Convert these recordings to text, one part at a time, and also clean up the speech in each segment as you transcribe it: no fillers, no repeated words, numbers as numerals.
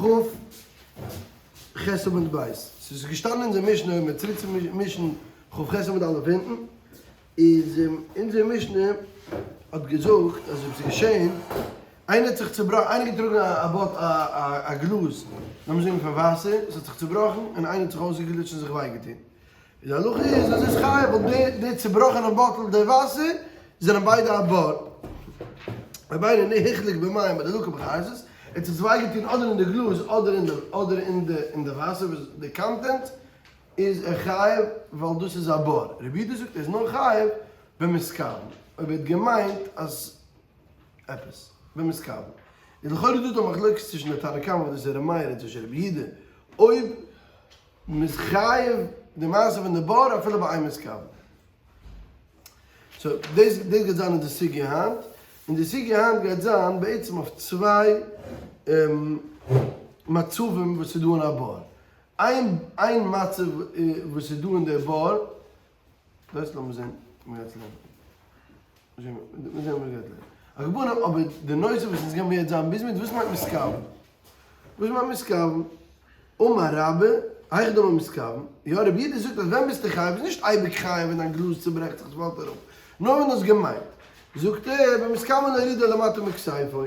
כ"ח עמוד ב'. ס'איז געשטאנען אין אונזער משנה, אויב מ'וועט צוריק צום משנה כ"ח עמוד א' אונטן, איז אונזער משנה האט געזאגט אז אויב ס'איז געשען, איינער האט זיך צובראכן, איינער האט געטראגן א bottle א גלאז, לאמיר זאגן פון וואסער, עס האט זיך צובראכן און איינער האט זיך אויסגעגליטשט און זיך וויי געטון. די הלכה איז אז עס איז חייב ווייל די די צובראכענע bottle די וואסער זענען ביידע א בור. אויב איינער החליק במים אדער לקה בחרסית, ער האט זיך וויי געטון אדער אין די גלאז אדער אין די אדער אין די אין די וואסער וואס די content איז ער חייב ווייל דאס איז א בור. רבי יהודה זאגט ער איז נאר חייב במתכוון אויב ער האט געמיינט אז עפעס במתכוון. איז לכאורה דא דא מחלוקת צווישן די תנא קמא וואס דאס איז ר' מאיר און צווישן רבי יהודה אויב מ'איז חייב די מעשה פון די בור אפילו ביי איין מתכוון. so דאס דאס גייט זיין אין די סוגיא היינט, און די סוגיא היינט גייט זיין בעצם אויף צוויי מצבים וואס איז דא אין א בור. איין איין מצב וואס איז דא אין די בור, דאס לאמיר זען, מיר גייט לערנען. מיר זען וואס גייט לערנען. על כל פנים, אבער די נושא וואס אונז גיימיר יעצט זיין busy מיט, וואס מיינט מתכוון? וואס מיינט מתכוון? אמר רבה, היכי דמי מתכוון, יא רבי יהודה זאגט אז ווען ביסטו חייב איז נישט אייביג חייב ווען דיין גלאז צוברעכט זיך עס פאלט אראפ, נאר ווען דו האסט געמיינט, זאגט ער, במתכוון להורידה למטה מכתפו.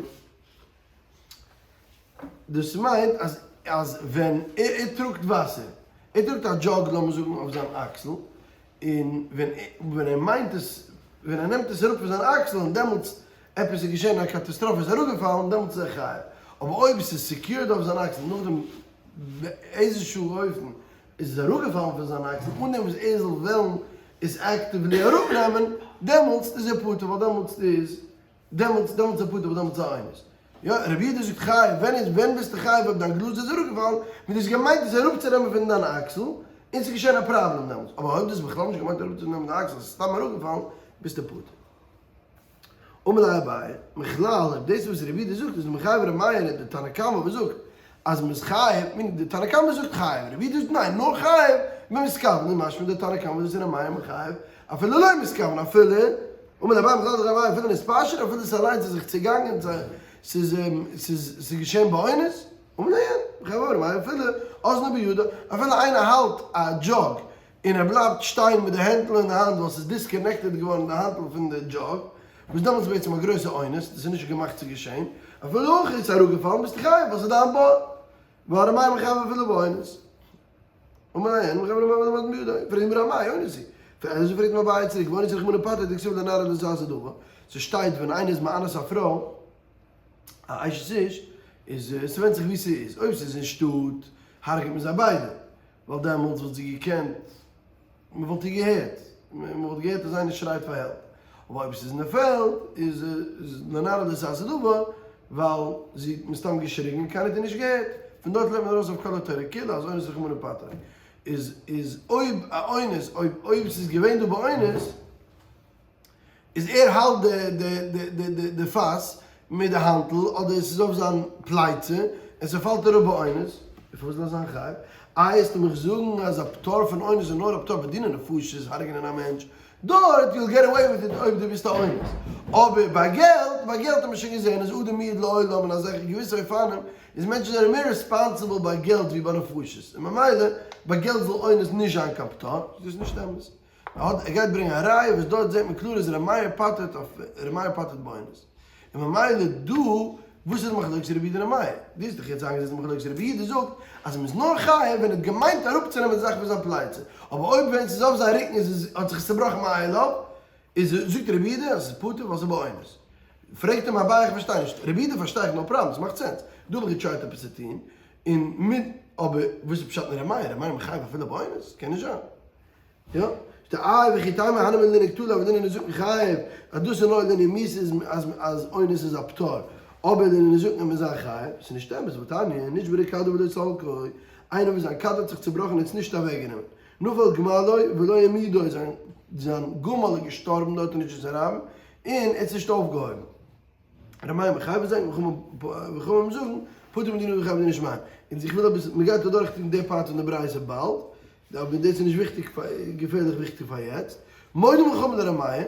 דאס מיינט אז אז ווען ער טראגט וואסער, ער טראגט א jug לאמיר זאגן אויף זיין אקסל, און ווען ווען ער מיינט עס, ווען ער נעמט עס אראפ פון זיין אקסל און דעמאלטס עפעס איז געשען א קאטאסטראפע איז אראפגעפאלן, דעמאלטס איז ער חייב. אבער אויב עס איז secured אויף זיין אקסל נאכדעם באיזשהו אופן איז עס אראפגעפאלן פון זיין אקסל אן דעם וואס ער זאל וועלן עס actively אראפנעמען, דעמאלטס איז ער פטור ווייל דעמאלטס איז דעמאלטס דעמאלטס איז ער פטור ווייל דעמאלטס איז א אונס. יא, רבי יהודה זאגט חייב, ווען איז ווען ביסטו חייב אויב דיין גלאז איז אראפגעפאלן, ווען דו האסט געמיינט עס אראפצונעמען פון דיין אקסל, און ס'איז געשען א פראבלעם דעמאלטס, אבער אויב דו האסט בכלל נישט געמיינט אראפצונעמען די אקסל, עס איז סתם אראפגעפאלן, ביסטו פטור. אמר ליה אביי, מכלל, אויב דאס וואס רבי יהודה זאגט איז מחייב ר' מאיר און די תנא קמא וואס זאגט אז מ'איז חייב, מיינט די תנא קמא זאגט חייב, רבי יהודה זאגט ניין, נאר חייב במתכוון, איז משמע די תנא קמא וואס איז ר' מאיר מחייב אפילו לא מתכוון, אפילו, אמר ליה אביי מכלל דר' מאיר אפילו נתפשט, אפילו ס'איז אליינס איז זיך צעגאנגען, ס'איז ס'איז געשען באונס, אמר ליה אין, מחייב ר' מאיר אפילו אזנו בידו, אפילו איינער האלט א jug און ער בלייבט שטיין מיט די הענטל אין די האנט ווייל ס'איז disconnected געווארן די האנטל פון די jug, וואס דעמאלטס איז בעצם א גרויסע אונס, דאס איז נישט געמאכט צו געשען, אפילו אויך איז אראפגעפאלן ביסטו חייב ווייל ס'איז דיין בור, והא ר' מאיר מחייב אפילו באונס. אמר ליה אין מחייב ר' מאיר למטה מידו, פרעגט די גמרא אמאי אונס הוא? אזוי פרעגט אים אביי צוריק, ואונס רחמנא פטריה דכתיב לנערה לא תעשה דבר, ס'שטייט ווען איינער איז מאנס א פרוי, א אשת איש, איז ס'ווענדט זיך וואו ס'איז, אויב ס'איז אין שטאט הרג'ט מען זיי ביידע, ווייל דעמאלטס וואלט זי געקענט, מען וואלט איר געהערט, מען וואלט געהערט אז איינער שרייט פאר help, אבער אויב עס איז אין די פעלד איז לנערה לא תעשה דבר, ווייל זי האט מסתם געשריגן און קיינער האט איר נישט געהערט, פון דארט לערנט מען ארויס אויף כל התורה כולה אז אונס רחמנא פטריה איז איז אויב א אונס, אויב אויב עס איז געווען דא באונס, איז ער האלט די פאס מיט די האנטל אדער עס איז אויף זיין פלייצע און ס'פאלט אראפ באונס, פארוואס זאל ער זיין חייב? איי וועסטו מיך זאגן אז א פטור פון אונס איז נאר א פטור ביי דיני נפשות, הרג'נען א מענטש, דארט you'll get away with it אויב דו ביסט א אונס, אבער ביי געלט, ביי געלט האט מען שוין געזען אז אדם מועד לעולם און אזעלכע געוויסע אופנים איז מענטשן זענען מער responsible ביי געלט ווי ביי נפשות, און ממילא ביי געלט זאל אונס נישט זיין קיין פטור, איז דאס נישט אמת. ער האט ער גייט ברענגען א ראיה וואס דארט זעט מען קלאר אז ר' מאיר פטר'ט אויף ר' מאיר פטר'ט באונס. און ממילא דא וואס איז די מחלוקת רבי יהודה ר' מאיר? דו האסט דאך יעצט איינגעזעצט די מחלוקת רבי יהודה זאגט אז מ'איז נאר חייב ווען ער האט געמיינט אראפצונעמען די זאך פון זיין פלייצע אבער אויב ווען ס'איז אויף זיין רוקן איז עס האט זיך עס צובראכן מאליו איז זאגט רבי יהודה אז ס'איז פטור ווייל ס'איז באונס. פרעגט אים אביי איך פארשטיי נישט רבי יהודה פארשטיי איך no problem ס'מאכט sense דא האב איך געטרייט עפעס צו טון און מיט אבער וואס איז פשט אין ר' מאיר? ר' מאיר מחייב אפילו באונס? קען נישט זיין. יא, שטייט איי וכי תימא הני מילי לענין קטלא אבער לענין נזקין חייב, אז דאס איז נאר לענין מיתה איז אז אז אונס איז א פטור, אבער לענין נזקין מוז זיין חייב, ס'איז נישט אמת, והתניא, נשברה כדו ולא סלקו, איינער וואס זיין כד האט זיך צובראכן און עס נישט אוועקגענומען, נפל גמלו ולא העמידו, זיין זיין גמל איז געשטארבן דארט אין רשות הרבים, און ער האט עס נישט אויפגעהויבן. ר' מאיר מחייב זיין וחכמים זאגן פטור מדין וחייב בדיני שמים. און איך וויל אביסל, מען גייט אדורך טון די part פון די ברייתא באלד, אבער דאס איז נישט וויכטיג, געפערליך וויכטיג פאר יעצט. מודים חכמים לר' מאיר,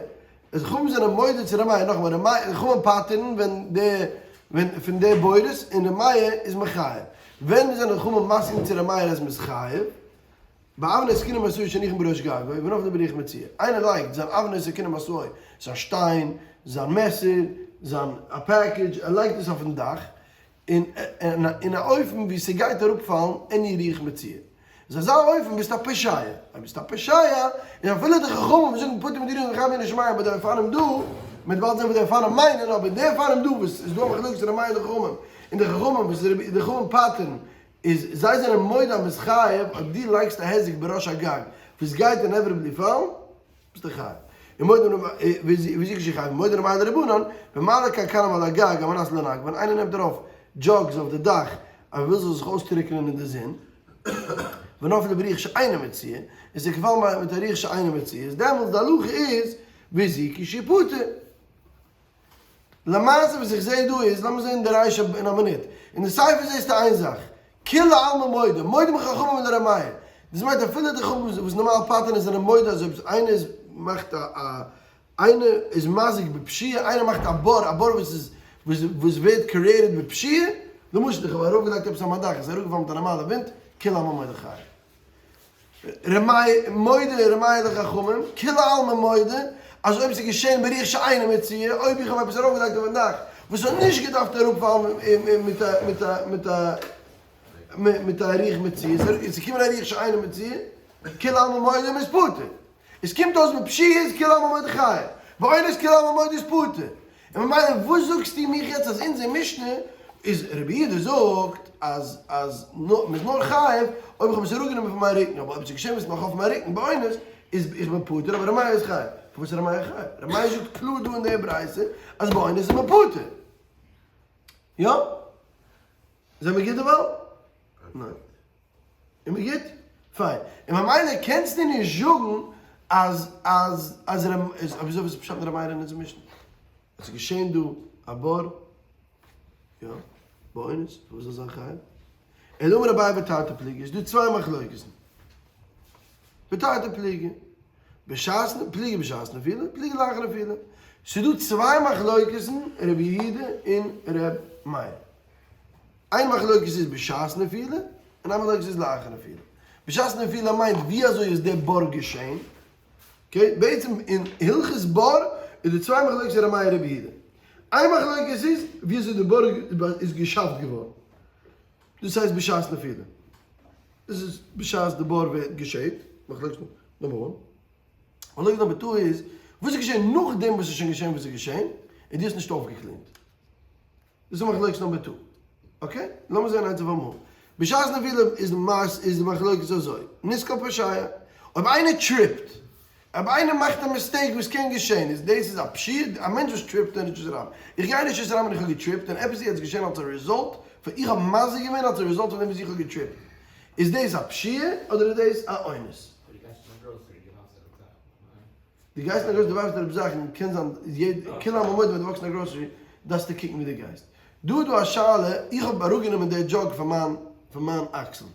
אז חכמים זענען מודה צו ר' מאיר, נאכאמאל, ר' מאיר, חכמים פטר'ן ווען די. ווען פון די בורות און ר' מאיר איז מחייב. ווען זענען חכמים מסכים צו ר' מאיר אז מ'איז חייב? באבני סכינים ומשאו שהניחן בראש גגו ונפלו ברוח מצויה. איינער לייגט זיין אבני סכינים ומשאו, זיין שטיין, זיין מעסער, זיין א package, ער לייגט עס אויפן דאך, אין אין א אופן ווי ס'גייט אראפפאלן any רוח מצויה. איז אזא אופן ביסטו א פושע. אויב ביסטו א פושע, איז אפילו די חכמים וואס זאגן פטור מדיני וחייב מן השמים ביי די אופנים דא, מ'וועט באלד זען וואס די אופנים מיינען, אבער די אופנים דא וואס איז דא א מחלוקת ר' מאיר און די חכמים, און די חכמים וואס די חכמים פטר'ן, איז זיי זענען מודה אז מ'איז חייב אויב דו לייגסט א היזק בראש הגג וואס גייט inevitably פאלן, ביסטו חייב. און מודה והזיקו שיחייבו, מודה ר' מאיר לרבנן, במעלה קנקנים על הגג על מנת לנגבן, ווען איינער נעמט ארויף jugs אויף די דאך אז מ'וויל זאל זיך אויסטרוקענען אין די זון, ונפלו ברוח שאינה מצויה, און ס'איז געפאלן מיט א רוח שאינה מצויה, איז דעמאלטס די הלכה איז והזיקו שיפטר. למעשה וואס איך זעה דא איז, לאמיר זעהן די רישא אין א מינוט, אין די סיפא זעהסטו איין זאך, כולי עלמא מודה, מודים חכמים לר' מאיר, דאס מיינט אפילו די חכמים וואס נארמאל פטר'ן זענען מודה אז אויב איינער איז מאכט א א איינער איז מזיק בפשיעה, איינער מאכט א בור, א בור וואס איז וואס ווערט created בפשיעה, למשל איך האב ארויפגעלייגט עפעס אויף מיין דאך, עס איז אראפגעפאלן מיט א נארמאלע ווינט, כולי עלמא מודה חייב. ר' מאיר מודה ר' מאיר לחכמים, כולי עלמא מודה, אז אויב ס'איז געשען ברוח שאינה מצויה, אויב איך האב עפעס ארויפגעלייגט אויפן דאך וואס האט נישט געדארפט אראפפאלן מיט א מיט א מיט א מיט א רוח מצויה, ס'איז געקומען א רוח שאינה מצויה, כולי עלמא מודה מ'איז פטור. עס קומט אויס בפשיעה איז כולי עלמא מודה חייב, באונס כולי עלמא מודה איז פטור. און ממילא וואס זאגסטו מיך יעצט אז אונזער משנה איז רבי יהודה זאגט אז אז מ'איז נאר חייב אויב איך האב עס אראפגענומען פון מיין רוקן, אבער אויב עס איז געשען וואס נאך אויף מיין רוקן באונס איז איך בין פטור אבער ר' מאיר איז חייב. פארוואס איז ר' מאיר חייב? ר' מאיר זאגט קלאר דא אין די ברייתא אז באונס איז מען פטור. יא? זעמיר גוט דערווייל? ניין. איז מיר גוט? פיין. און ממילא קענסטו נישט זאגן אז אז אז ר' איז אויב אזוי וואס איז פשט אין ר' מאיר אין אונזער משנה? עס איז געשען דא א בור, יא, באונס, פארוואס זאל זיין חייב? אלא אמר אביי בתרתי פליגי, איז דא צוויי מחלוקת'ן. בתרתי פליגי. בשעת פליגי בשעת נפילה, פליגי לאחר נפילה. ס'איז דא צוויי מחלוקת'ן ר' יהודה און ר' מאיר. איין מחלוקת איז בשעת נפילה, און איין מחלוקת איז לאחר נפילה. בשעת נפילה מיינט ווי אזוי איז דער בור געשען, okay, בעצם אין הלכות בור איז דא צוויי מחלוקת ר' מאיר רבי יהודה. איין מחלוקת איז ווי אזוי די בור איז געשאפט געווארן, דאס הייסט בשעת נפילה, דאס איז בשעת די בור ווערט געשעט, מחלוקת number one. מחלוקת number two איז וואס איז געשען נאכדעם וואס איז שוין געשען וואס איז געשען, און דו האסט נישט אויפגעקלינט. דאס איז מחלוקת number two. Okay? לאמיר זען איינס אויף אמאל. בשעת נפילה איז די איז די מחלוקת אזוי. נתקל פושע. אויב איינער tripped, אויב איינער מאכט א mistake וואס קען געשען, איז דאס איז א פשיעה, א מענטש וואס tripped אין רשות הרבים. איך גיי אין רשות הרבים און איך האב געטריפט און עפעס איז יעצט געשען אלס א result פון איך האב מזיק געווען אלס א result פון דעם וואס איך האב געטריפט. איז דאס א פשיעה אדער איז דאס א אונס? דו גייסט אין א grocery דו ווארפסט אראפ זאכן, קען זיין יעדע, כולי עלמא מודה ווען דו וואקסט אין א גראסערי דארפסטו קוקן ווי דו גייסט. דא איז דא א שאלה, איך האב אראפגענומען די jug פון מיין פון מיין אקסל,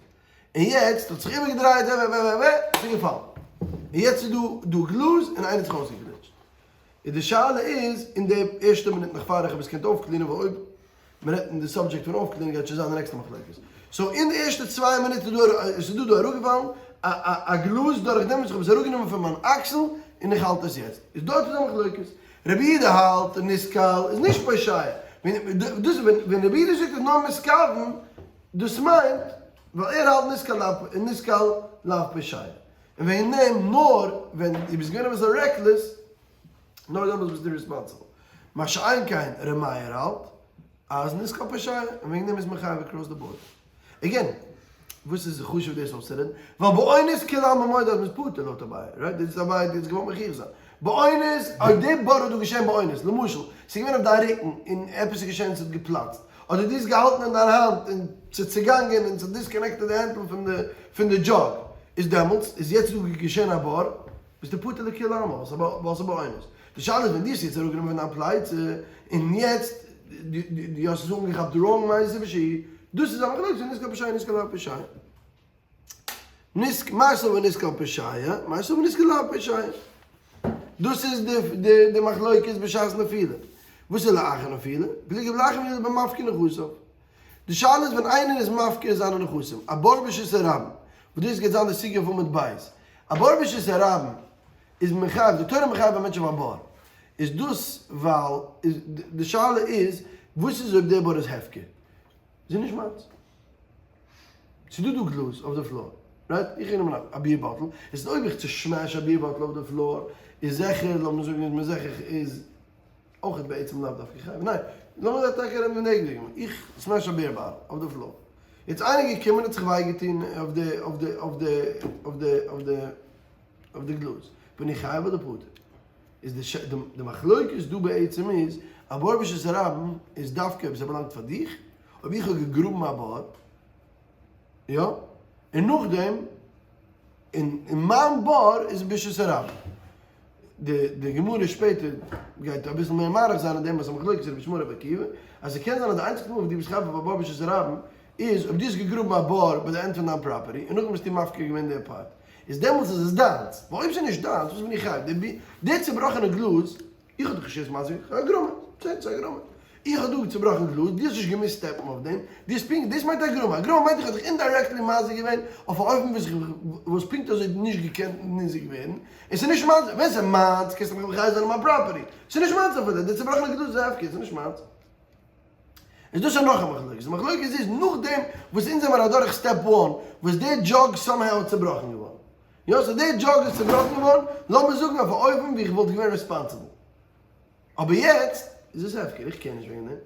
און יעצט האט זיך איבערגעדרייט ווע ווע ווע ווע, ס'איז געפאלן, און יעצט איז דא דא גלאז און איינער האט זיך אויסגעגליטשט. און די שאלה איז, אין די ערשטע מינוט נאך פאר איך האב עס געקענט אויפקלינען, ווייל אויב מען רעדט אין די subject פון אויפקלינען גייט שוין זיין די נעקסטע מחלוקת. so אין די ערשטע צוויי מינוט איז דא עס איז דא דא אראפגעפאלן א א א גלאז דורך דעם וואס איך האב עס אראפגענומען פון מיין אקסל און איך האלט עס יעצט. איז דארט איז א מחלוקת. רבי יהודה האלט נתקל איז נישט פושע. ווען דאס ווען ווען רבי יהודה זאגט איז נאר מתכוון דאס מיינט ווייל ער האלט נתקל לאו נתקל לאו פושע. און וועגן דעם נאר ווען דו ביסט געווען אביסל reckless נאר דעמאלטס ביסטו responsible. מה שאין כן ר' מאיר האלט אז נתקל פושע און וועגן דעם איז מען חייב across the board. Again, וואס איז חשוב דאס אויסצורעדן? ווייל באונס כולי עלמא מודה אז מ'איז פטור לויט אביי, right? דאס איז אביי האט יעצט געוואלט מוכיח זיין. באונס, אויב די בור איז דא געשען באונס, למשל, ס'איז געווען אויף דיין רוקן און עפעס איז געשען און ס'האט געפלאצט, אדער דו האסט געהאלטן אין דיין האנט און ס'איז צעגאנגען און ס'האט disconnected די handle פון די פון די jug, איז דעמאלטס איז יעצט דא געשען א בור, ביסטו פטור לכולי עלמא, ווייל ס'איז באונס. די שאלה איז ווען דו האסט יעצט אראפגענומען פון דיין פלייצע און יעצט דו האסט עס אנגעכאפט wrong מאיזה סיבה שהיא, דאס איז א מחלוקת פון נתקל פושע נתקל לאו פושע. נתק מר סבר נתקל פושע, מר סבר נתקל לאו פושע. דאס איז די מחלוקת בשעת נפילה. וואס איז לאחר נפילה? פליגי לאחר נפילה במפקיר נכסיו. די שאלה איז ווען איינער איז מפקיר זיינע נכסים, א בור ברשות הרבים, וואס דאס גייט זיין די סוגיא אויף עמוד ב', א בור ברשות הרבים איז מחייב, די תורה מחייב א מענטש אויף א בור, איז דאס ווייל, די שאלה איז וואס איז אויב דער בור איז הפקר? ס'איז נישט מיינס. ס'איז דא דא גלאז אויף די floor, right? איך האב גענומען א beer bottle, איז אויב איך צו smash א beer bottle אויף די floor, איז זיכער, לאמיר זאגן איז מיר זיכער איז אויך בעצם לאו דווקא חייב, ניין, לאמיר זיך טאקע רעדן פון די דוגמא, איך smash א beer bottle אויף די floor, יעצט איינער געקומען האט זיך וויי געטון אויף די אויף די אויף די אויף די אויף די אויף די גלאז, בין איך חייב אדער פטור? איז די די מחלוקת דא בעצם איז, א בור ברשות הרבים איז דווקא אויב ס'באלאנגט פאר דיך, אויב איך האב געגראבן א בור, יא, און נאכדעם, און מיין בור איז ברשות הרבים. די די גמרא שפעטער גייט אביסל מער מאריך זיין אין דעם וואס א מחלוקת רבי ישמעאל רבי עקיבא, אז ס'קען זיין אז די איינציגסטע מאל וואס דו ביסט חייב אויף א בור ברשות הרבים איז אויב דו האסט געגראבן א בור ביי די end פון דיין property און נאכדעם ביסטו מפקיר געווען די part, איז דעמאלטס איז עס דיינס, ווייל אויב ס'איז נישט דיינס וואס בין איך חייב? די די צובראכענע גלאז איך האב דיך נישט יעצט מזיק, איך האב א גרמא, בסדר ס'איז א גרמא, איך האב דא צובראכן גלאז, דו האסט נישט געמוזט step ן אויף דעם, דו האסט פונקט, דאס מיינט א גרמא, א גרמא מיינט איך האב דיך indirectly מזיק געווען אויף א אופן וואס איך וואלסט פונקט אזוי נישט געקענט ניזוק ווערן, און ס'איז נישט מיינס, ווען ס'איז מיינס קענסטו מיך מחייב זיין אין מיין property, ס'איז נישט מיינס אפילו, די צובראכענע גלאז איז הפקר, ס'איז נישט מיינס. איז דאס שוין נאך א מחלוקת, די מחלוקת איז נאכדעם וואס אונז זעמער אדורך step one וואס די jug somehow איז צובראכן געווארן, יא so די jug איז צובראכן געווארן, לאמיר זאגן אויף א אופן ווי איך וואלט געווען responsible. אבער יעצט איז עס הפקר, איך קער נישט וועגן דעם.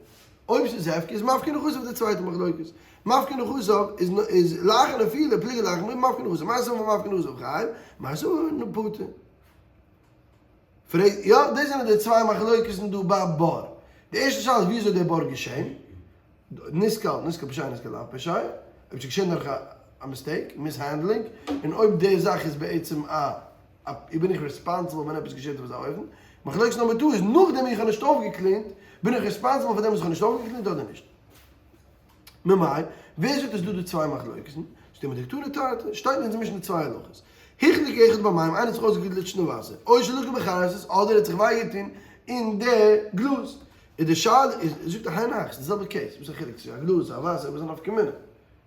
אויב ס'איז הפקר איז מפקיר נכסיו די צווייטע מחלוקת. מפקיר נכסיו איז איז לאחר נפילה פליגי לאחר נפילה מפקיר נכסיו. מר סבר מפקיר נכסיו חייב, מר סבר פטור. פרעג, יא, דאס זענען די צוויי מחלוקת'ן דא ביי בור. די ערשטע שאלה איז ווי אזוי דער בור געשען. נתקל, נתקל פושע נתקל לאו פושע. אויב ס'איז געשען דורך א mistake, mishandling, און אויב די זאך איז בעצם א א בין איך responsible ווען עפעס געשעט אויף אזא אופן. מחלוקת number two איז נאכדעם איך האב נישט אויפגע clean ט, בין איך responsible פאר דעם וואס איך האב נישט אויפגע clean ט אדער נישט. ממאי, ווער זאגט אז ס'דא דא צוויי מחלוקת'ן? שטייט מדקתני תרתי, שטייט אין אונזער משנה צוויי הלכות. החליק אחד במים, איינער האט זיך אויסגעגליטשט אין די וואסער, או שלקה בחרסית, אדער ער האט זיך וויי געטון אין די גלאז. איז די שאלה איז, זאגט ער היינו הך, ס'איז די זעלבע case, וואס איז א חילוק צו א גלאז צו א וואסער, וואס איז א נפקא מינה?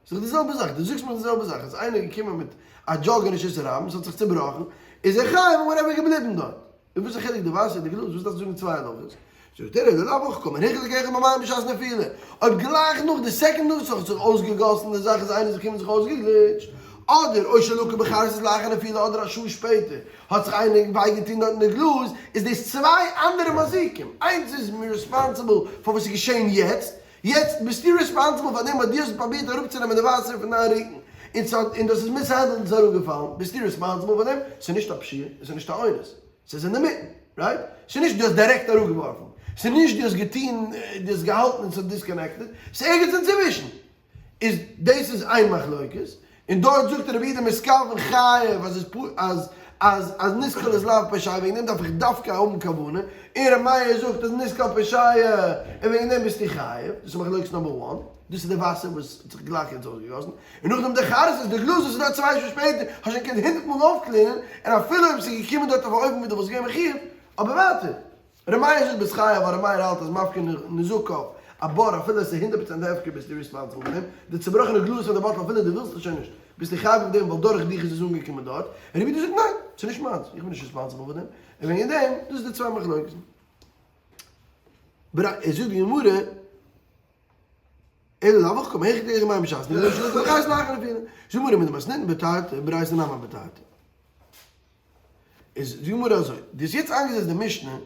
ס'איז דאך די זעלבע זאך, דו זאגסט מיר די זעלבע זאך, אז איינער איז געקומען מיט א jug אין רשות הרבים, ס'האט זיך צובראכן, איז ער חייב און whatever געבליבן דארט. און וואס איז חילוק די וואסער די גלאז וואס דארפסטו זאגן צוויי הלכות? זאגט ער אלא לאו הכי קאמר החליק אחד במים בשעת נפילה, אויב גלייך נאך די second וואס האט זיך אויסגעגאסן די זאך איז איינער זיך געקומען זיך אויסגעגליטשט, אדער או שלקה בחרסית לאחר נפילה אדער א שעה שפעטער האט זיך איינער וויי געטון דארט אין די גלאז, איז דאס צוויי אנדערע מזיקים, איינס איז responsible פאר וואס איז געשען יעצט, יעצט ביסטו responsible פאר דעם וואס דו האסט פרובירט אראפצונעמען די וואסער פון דיין רוקן און ס'האט און דאס איז mishandled און ס'איז אראפגעפאלן, ביסטו responsible פאר דעם? ס'איז נישט א פשיעה און ס'איז נישט א אונס, ס'איז אינדערמיטן, right? ס'איז נישט דו האסט דירעקט אראפגעווארפן, ס'איז נישט דו האסט געטון, דו האסט געהאלטן און ס'האט disconnected, ס'איז ערגעץ אינצווישן. איז דאס איז איין מחלוקת, און דארט זאגט רבי יהודה מתכוון חייב אז אז אז אז נתקל איז לאו פושע וועגן דעם דארף איך דווקא האבן כוונה, און ר' מאיר זאגט אז נתקל פושע און וועגן דעם ביסטו חייב, דאס איז מחלוקת number one, דאס איז די וואסער וואס האט זיך גלייך יעצט אויסגעגאסן, און נאכדעם די חרסית די גלאז וואס איז דארט צוויי שעה שפעטער, האסט שוין געקענט הונדערט מאל אויפ clean ען, און אפילו אויב ס'איז געקומען דארט אויף א אופן ווי דו וואלסט געווען מחיוב, אבער ווייטער. ר' מאיר זאגט ביסט חייב ווייל ר' מאיר האלט אז מפקיר נזקיו א בור אפילו עס איז הונדערט פראצענט הפקר ביסטו responsible פאר דעם, די צובראכענע גלאז פון די bottle אפילו דו ווילסט עס שוין נישט ביסטו חייב אויף דעם ווייל דורך דיך איז עס אנגעקומען דארט, און רבי יהודה זאגט ניין ס'איז נישט מיינס איך בין נישט responsible פאר דעם, און וועגן דעם דאס איז די צוויי מחלוקת'ן. זאגט די גמרא. אלא לאו הכי קאמר החליק אחד במים בשעת נפילה או שלקה בחרסית לאחר נפילה. זאגט די גמרא מדמתניתין בתרתי ברייתא נמי בתרתי. איז די גמרא אזוי, דו האסט יעצט איינגעזעצט די משנה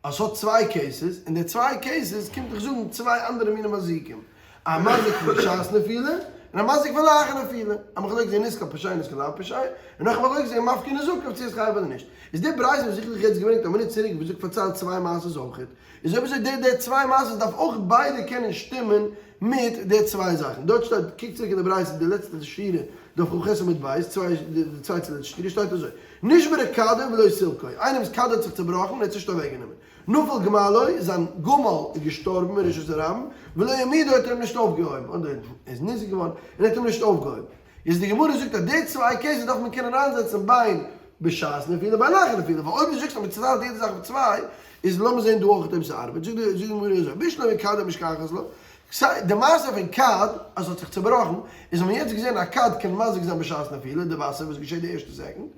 אז ס'האט צוויי cases, און די צוויי cases קומט דיך זאגן צוויי אנדערע מיני מזיקים, א מזיק פון בשעת נפילה, און א מזיק פון לאחר נפילה, א מחלוקת זענען נתקל פושע נתקל לאו פושע, און נאך א מחלוקת זענען מפקיר נזקיו צו איז חייב אדער נישט. איז די ברייתא וואס איך האב דיך יעצט געברענגט א מינוט צוריק וואס זאגט פארציילט צוויי מעשות אויכעט, איז אויב אזוי די די צוויי מעשות דארף אויך ביידע קענען שטימען מיט די צוויי זאכן. דארט שטייט, קוק צוריק אין די ברייתא די לעצטע שורה דף כ"ח עמוד ב', צוויי די צוויי צו לעצטע שורה שטייט אזוי, נשברה כדו ולא סילקו, איינעמס כד האט זיך צובראכן און ער האט עס נישט אוועקגענומען, נפל גמלו, זיין גמל איז געשטארבן אין רשות הרבים, ולא העמידו האט ער אים נישט אויפגעהויבן, אדער ער איז ניזוק געווארן און ער האט אים נישט אויפגעהויבן. איז די גמרא זאגט אז די צוויי cases דארף מען קענען אריינזעצן בין בשעת נפילה בין לאחר נפילה, ווייל אויב דו זאגסט אז מען צוטיילט יעדע זאך אויף צוויי, איז לאמיר זען דא אויך אויב ס'ארבעט, זאגט די גמרא אזוי, בשלמא כדו משכחת לה, די מעשה פון כד אז ס'האט זיך צובראכן, איז האט מען יעצט געזען א כד קען מזיק זיין בשעת נפילה, די וואסער וואס געשעט די ערשטע second,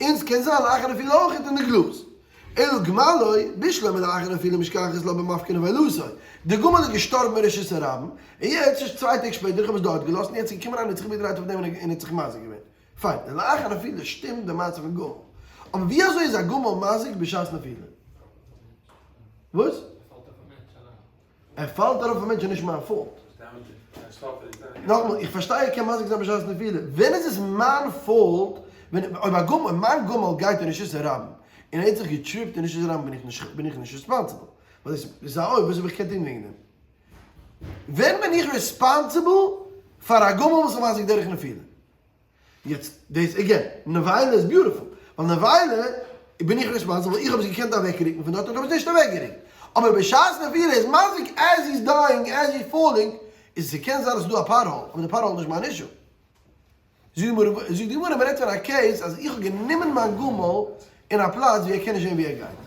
און ס'קען זיין לאחר נפילה אויך אין די גלאז. אלא גמלו, בשלמא לאחר נפילה משכחת לה במפקיר נבילתו. די גמל איז געשטארבן אין רשות הרבים, און יעצט איז צוויי טעג שפעטער, איך האב עס דארט געלאזט, און יעצט איז געקומען איינער האט זיך איבערגעדרייט אויף דעם און האט זיך מזיק געווען. פיין, די לאחר נפילה שטימט די מצב פון גמל. אבער ווי אזוי איז א גמל מזיק בשעת נפילה? וואס? ער פאלט ארויף א מענטש איז נישט מיין fault. נאכאמאל, איך פארשטיי ער קען מזיק זיין בשעת נפילה. ווען איז עס מיין fault ווען אויב א גמל, מיין גמל גייט אין רשות הרבים און ער האט זיך געטריפט אין רשות הרבים בין איך נישט בין איך נישט responsible. ווייל דאס איז א אויב, וואס האב איך געקענט טון וועגן דעם? ווען בין איך responsible פאר א גמל וואס איז מזיק דורך נפילה? יעצט דאס again, נבילה איז beautiful, ווייל נבילה בין איך responsible, איך האב עס געקענט אוועקרוקן פון דארט און איך האב עס נישט אוועקגערוקט, אבער בשעת נפילה איז מזיק as he's dying, as he's falling, איז ס'קען זיין אז ס'איז דא א pothole, אבער די pothole איז נישט מיין issue. זאגט די גמרא, מ'רעדט פון א case אז איך האב גענומען מיין גמל אין א פלאץ ווי ער קען נישט זען ווי ער גייט.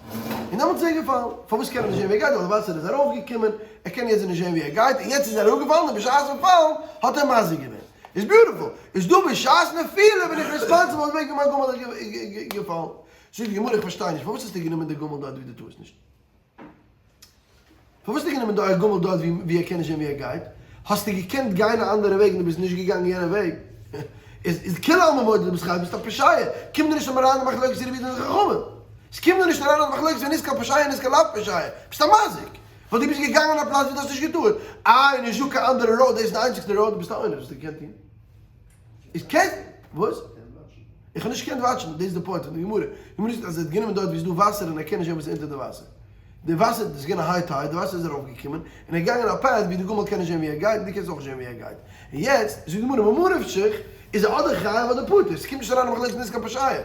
און דעמאלטס איז ער געפאלן. פארוואס קען ער נישט זען ווי ער גייט? ווייל די וואסער איז ארויפגעקומען, ער קען יעצט נישט זען ווי ער גייט, און יעצט איז ער אראפגעפאלן, און בשעת'ן פאלן האט ער מזיק געווען. איז beautiful. איז דא בשעת נפילה בין איך responsible וועגן מיין גמל איז געפאלן. זאגט די גמרא איך פארשטיי נישט, פארוואס האסטו גענומען די גמל דארט ווי דו טארסט נישט? פארוואס האסטו גענומען די גמל דארט ווי ער קען נישט זען ווי ער גייט? האסטו געקענט גיין א אנדערע וועג און דו ביסט נישט געגאנגען יענע וועג? איז איז כולי עלמא מודה דו ביסט חייב ביסט א פושע, קום דיר נישט אריין אין מחלוקת רבי יהודה און חכמים, עס קומט דיר נישט אריין אין מחלוקת ווען איז קיין פושע און איז קיין לאו פושע, ביסט א מזיק, ווייל דו ביסט געגאנגען א פלאץ ווי דו האסט נישט געטארט, איי נישט דא קיין אנדערע road דאס איז די איינציגסטע road, דו ביסט א אונס וואס האסטו געקענט טון? איז קען וואס? איך האב נישט געקענט וואטשן, דאס איז די point פון די גמרא, די גמרא זאגט אז ער האט גענומען דארט ווי עס איז דא וואסער און ער קען נישט זען וואס איז אונטער די וואסער, די וואסער, דאס איז געווען א high tide, די וואסער איז ארויף געקומען, און ער איז געגאנגען א path ווי די גמל קען נישט זען ווי ער גייט און דו קענסט אויך נישט זען ווי ער גייט, און יעצט זאגט די גמרא ממה נפשך, איז ער אדער חייב אדער פטור, עס קומט נישט אריין אין מחלוקת נזקא פשיעה.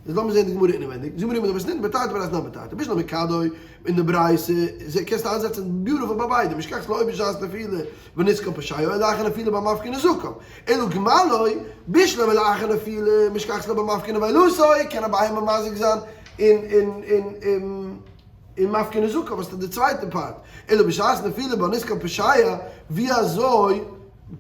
איז לאמיר זען די גמרא אינעווענדיג, זאגט מיר איבער די מתניתין בתרתא ברייתא נאר בתרתא, בשלמא כדו אין די ברייתא, קענסטו איינזעצן beautiful ביי ביידע, משכחת לה או בשעת נפילה ונתקל פושע או לאחר נפילה במפקיר נזקיו, אלא גמלו, בשלמא לאחר נפילה משכחת לה במפקיר נבילתו, קען א בהמה מזיק זיין אין אין אין אין אין מפקיר נזקיו, וואס איז די צווייטע part, אלא בשעת נפילה בנתקל פושע, ווי אזוי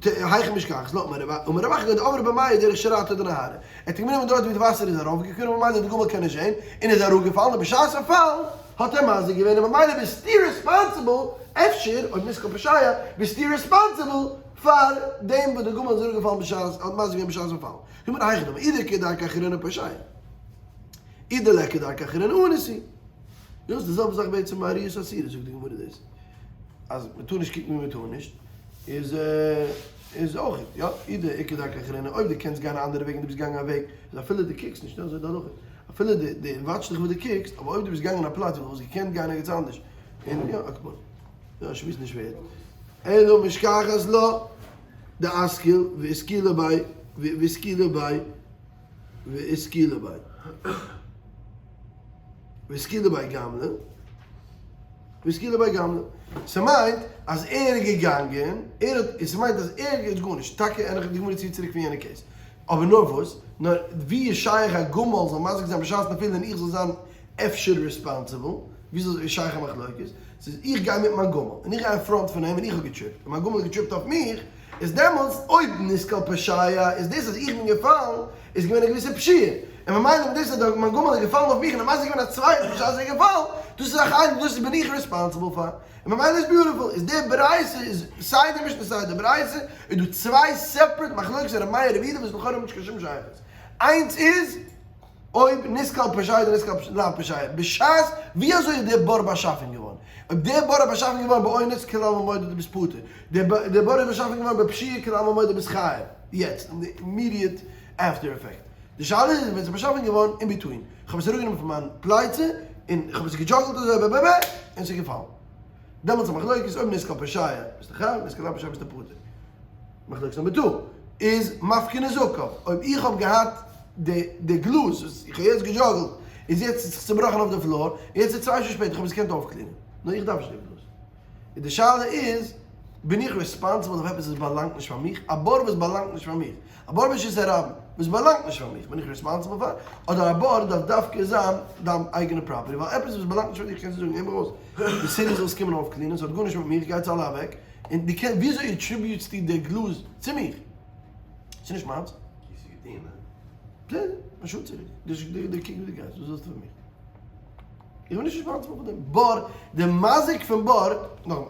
היכי משכחת לה, אמר רב אחא דעברה במיא דרך שרעתא דנהרא, ער האט גענומען דארט ווי די וואסער איז ארויפגעקומען ממילא די גמל קען נישט זען, און איז אראפגעפאלן, און בשעת'ן פאלן האט ער מזיק געווען, און ממילא ביסטו responsible, אפשר אויב נתקל פושע, ביסטו responsible פאר דעם וואס די גמל איז אראפגעפאלן בשעת, האט מזיק געווען בשעת'ן פאלן. זאגט מען היכי דמי, אי דאיכא דרכא אחרינא פושע, אי דליכא דרכא אחרינא אנוס הוא. דאס איז די זעלבע זאך בעצם ביי ראיות אסורות זאגט די גמרא דאס אז מען טאר נישט קוקן ווי מען טאר נישט איז איז אויך יא אי דאיכא דרכא אחרינא אויב דו קענסט גיין א אנדערע וועג און דו ביסט געגאנגען א וועג איז אפילו דו קוקסט נישט אזוי די הלכה אפילו דו דו וואטשסט דיך וואו דו קוקסט אבער אויב דו ביסט געגאנגען א פלאץ וואו דו וואלסט געקענט גיין ערגעץ אנדערש און יא אקבון יא שמועס נישט ווערד אלא משכחת לה דאתקיל ואתקילה ביה ואתקילה ביה ואתקילה ביה. ואתקילה ביה גמלא, ואתקילה ביה גמלא. ס'מיינט אז ער איז געגאנגען, ער האט, און ס'מיינט אז ער איז גארנישט, טאקע ענליך די גמרא ציט צוריק פון יענע case. אבער נאר וואס, נאר ווי איז שייך א גמל זאל מזיק זיין בשעת נפילה און איך זאל זיין אפשר responsible? וויאזוי איז שייך א מחלוקת? ס'איז איך גיי מיט מיין גמל, און איך גיי אין front פון אים און איך האב געטריפט, און מיין גמל האט געטריפט אויף מיך, איז דעמאלטס אויב נתקל פושע איז דאס אז איך בין געפאלן איז געווען א געוויסע פשיעה, און ממילא מיט דאס אז דער מיין גמל איז געפאלן אויף מיך און למעשה איז געווען א צווייטער בשעת ער איז געפאלן, דאס איז א חלק דאס בין איך responsible פאר, און ממילא איז beautiful, איז די ברייתא איז סיי די משנה סיי די ברייתא איז דא צוויי separate מחלוקת ר' מאיר ר' יהודה וואס לכאורה האבן נישט קיין שום שייכות, איינס איז אויב נתקל פושע אדער נתקל לאו פושע, בשעת ווי אזוי איז דער בור באשאפן געווארן? אויב דער בור איז באשאפן געווארן באונס כולי עלמא מודה דו ביסט פטור, דער בור איז באשאפן געווארן בפשיעה כולי עלמא מודה ביסט חייב, יעצט אין די immediate after effect. די שאלה איז ווען ס'איז באשאפן געווארן in between, איך האב עס אראפגענומען פון מיין פלייצע און איך האב עס געדזשאגלט אזוי ב ב ב און ס'איז געפאלן. דעמאלטס איז א מחלוקת אויב נתקל פושע ביסטו חייב, נתקל לאו פושע ביסטו פטור. מחלוקת נומער two איז מפקיר נזקיו, אויב איך האב געהאט די די גלאז וואס איך האב יעצט געדזשאגלט איז יעצט זיך צובראכן אויף די floor, און יעצט איז צוויי שעה שפעטער איך האב עס געקענט אויפקלינען, נאר איך דארף נישט די גלאז. איז די שאלה איז. בין איך responsible אויף עפעס וואס באלאנגט נישט פאר מיך? א בור וואס באלאנגט נישט פאר מיך, א בור ברשות הרבים וואס באלאנגט נישט פאר מיך, בין איך responsible פאר? אדער א בור דארף דווקא זיין דיין אייגענע property, ווייל עפעס וואס באלאנגט נישט פאר דיך קענסטו זאגן, הער מיך אויס, די city זאל עס קומען אויף clean ען, ס'האט גארנישט מיט מיך, גייטס אלע אוועק, און דו קענסט, וויאזוי attribute סטו די גלאז צו מיך? ס'איז נישט מיינס. ווי ס'איז געטון, הא? בסדר, א שעה צוריק. די קוק ווי דו גייסט, וואס ווילסטו פון מיר? איך בין נישט responsible פאר דעם בור, די מזיק פון בור, נאכאמאל,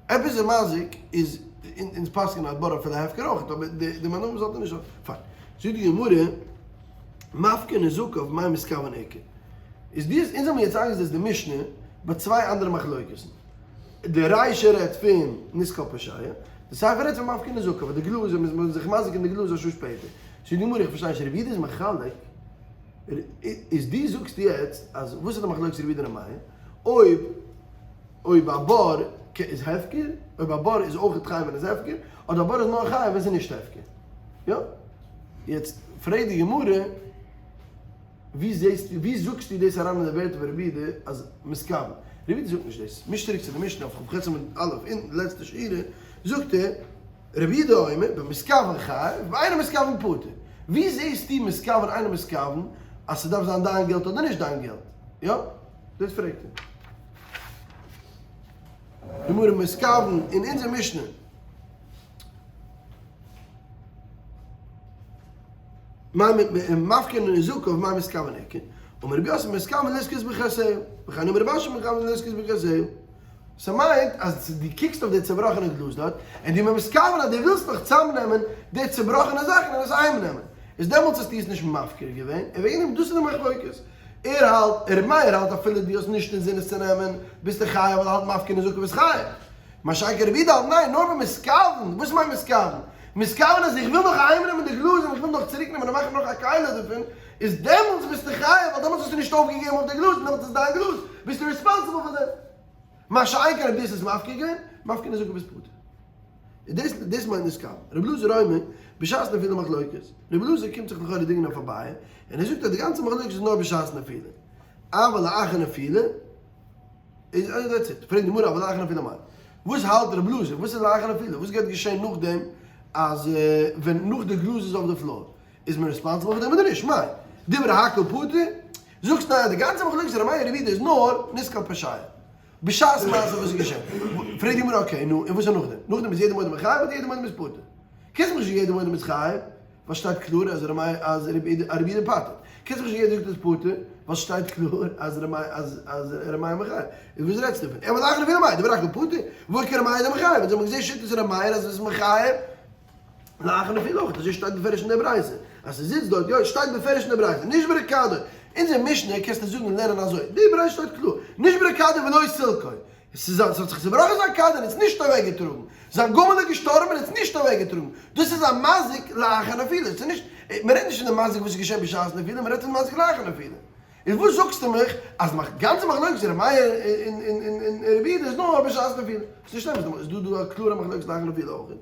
עפעס איז מזיק איז אונז פסק'ענען אז בור אפילו הפקר אויך, אבער די מנהגים זאלט איר נישט האבן, פיין. זאגט די גמרא, מפקיר נזקיו מאי מתכוון איכא. איז די, אונז האבן יעצט איינגעזעצט די משנה ביי צוויי אנדערע מחלוקת'ן. די רישא רעדט פון נתקל פושע, די סיפא רעדט פון מפקיר נזקיו, די גלאז, ווען מ'איז זיך מזיק אין די גלאז א שעה שפעטער. זאגט די גמרא, איך פארשטיי נישט, רבי יהודה איז מחלק, איז דו זאגסט יעצט אז וואס איז די מחלוקת רבי יהודה און ר' מאיר? אויב אויב א בור איז הפקר, אויב א בור איז אויך חייב ווען איז הפקר, אדער א בור איז נאר חייב ווען ס'איז נישט הפקר. יא? יעצט פרעגט די גמרא, ווי זעסטו, ווי זאגסטו דאס אריין אין די ווערטער פון רבי יהודה אז מתכוון? רבי יהודה זאגט נישט דאס. מיש צוריק צו די משנה אויף כ"ח עמוד א' אונטן די לעצטע שורה, זאגט ער, רבי יהודה אומר, במתכוון חייב, ואינו מתכוון פטור. ווי זעסטו מתכוון אינו מתכוון אז ס'דארף זיין דיין געלט אדער נישט דיין געלט? יא? דאס פרעגט ער. גמרא מתכוון אין אונזער משנה. מפקיר נזקיו מאי מתכוון איכא? אמר רבי יוסף מתכוון לזכות בנכסיה, וכן אמר רבי אשי מתכוון לזכות בנכסיה. ס'מיינט אז דו קוקסט אויף די צובראכענע גלאז דארט, און דו ביסט מתכוון אז דו ווילסט נאך צאמנעמען די צובראכענע זאכן און עס אהיימנעמען, איז דעמאלטס האסטו עס נישט מפקיר געווען, און וועגן דעם דאס איז די מחלוקת. ער האלט, ר' מאיר האלט אפילו דו האסט נישט אינזין עס צו נעמען, ביסטו חייב ווייל ער האלט מפקיר נזקיו איז חייב. מה שאין כן רבי יהודה האלט ניין, נאר במתכוון, וואס מיינט מתכוון? מתכוון אז איך וויל נאך אהיימנעמען די גלאז און איך וויל נאך צוריקנעמען און מאכן נאך א כלי דערפון, איז דעמאלטס ביסטו חייב ווייל דעמאלטס האסטו נישט אויפגעגעבן אויף די גלאז און דעמאלטס איז דיין גלאז, ביסטו responsible פאר דעם. מה שאין כן אויב דו האסט עס מפקיר געווען, מפקיר נזקיו איז פטור. איז דאס דאס מיינט נתכוון. רבי אלעזר אומר, בשעת נפילה מחלוקת. רבי אלעזר קומט זיך לכאורה דינגען אויף אביי, און ער זאגט אז די גאנצע מחלוקת איז נאר בשעת נפילה. אבל לאחר נפילה איז אז that's it. פרעגט די גמרא אבל לאחר נפילה מאי? וואס האלט רבי אלעזר? וואס איז לאחר נפילה? וואס גייט געשען נאכדעם אז ווען נאך די גלאז איז אויף די floor? איז מען responsible פאר דעם אדער נישט? מאי? דברי הכל פטור? זאגסט ניין אז די גאנצע מחלוקת ר' מאיר רבי יהודה איז נאר נתקל פושע. בשעת מעשה וואס איז געשען? פרעגט די גמרא okay נו און וואס איז נאכדעם? נאכדעם איז יעדער מודה מחייב אדער יעדער מודה מ'איז פטור? קענסט מיך נישט זאגן יעדער מודה מ'איז חייב ווייל שטייט קלאר אז ר' מאיר אז רבי יהודה פטר'ט. קענסט מיך נישט זאגן יעדער זאגט איז פטור ווייל שטייט קלאר אז ר' מאיר אז אז ר' מאיר מחייב. איז וואס רעדסטו פון? אבל לאחר נפילה מאי? דברי הכל פטור? והא איכא ר' מאיר דמחייב? אונז האבן געזען שיטת ר' מאיר אז עס איז מחייב. לאחר נפילה אויך, אזוי שטייט בפירוש אין דער ברייתא, אז ס'זיצט דארט, יא, שטייט בפירוש אין דער ברייתא, נשברה כדו, אונזער משנה קענסטו זאגן און לערנען אזוי, די ברייתא שטייט קלאר, נשברה כדו ולא סילקו, ס'איז ס'האט זיך צובראכן זיין כד און עס נישט אוועקגעטראגן, זיין גמל איז געשטארבן און עס נישט אוועקגעטראגן, דאס איז א מזיק לאחר נפילה, ס'איז נישט, מ'רעדט נישט פון די מזיק וואס איז געשען בשעת נפילה, מ'רעדט פון מזיק לאחר נפילה. איז וואס זאגסטו מיך אז די גאנצע מחלוקת ר' מאיר און רבי יהודה איז נאר בשעת נפילה? ס'איז נישט אמת, איז דא דא א קלארע מחלוקת לאחר נפילה אויך?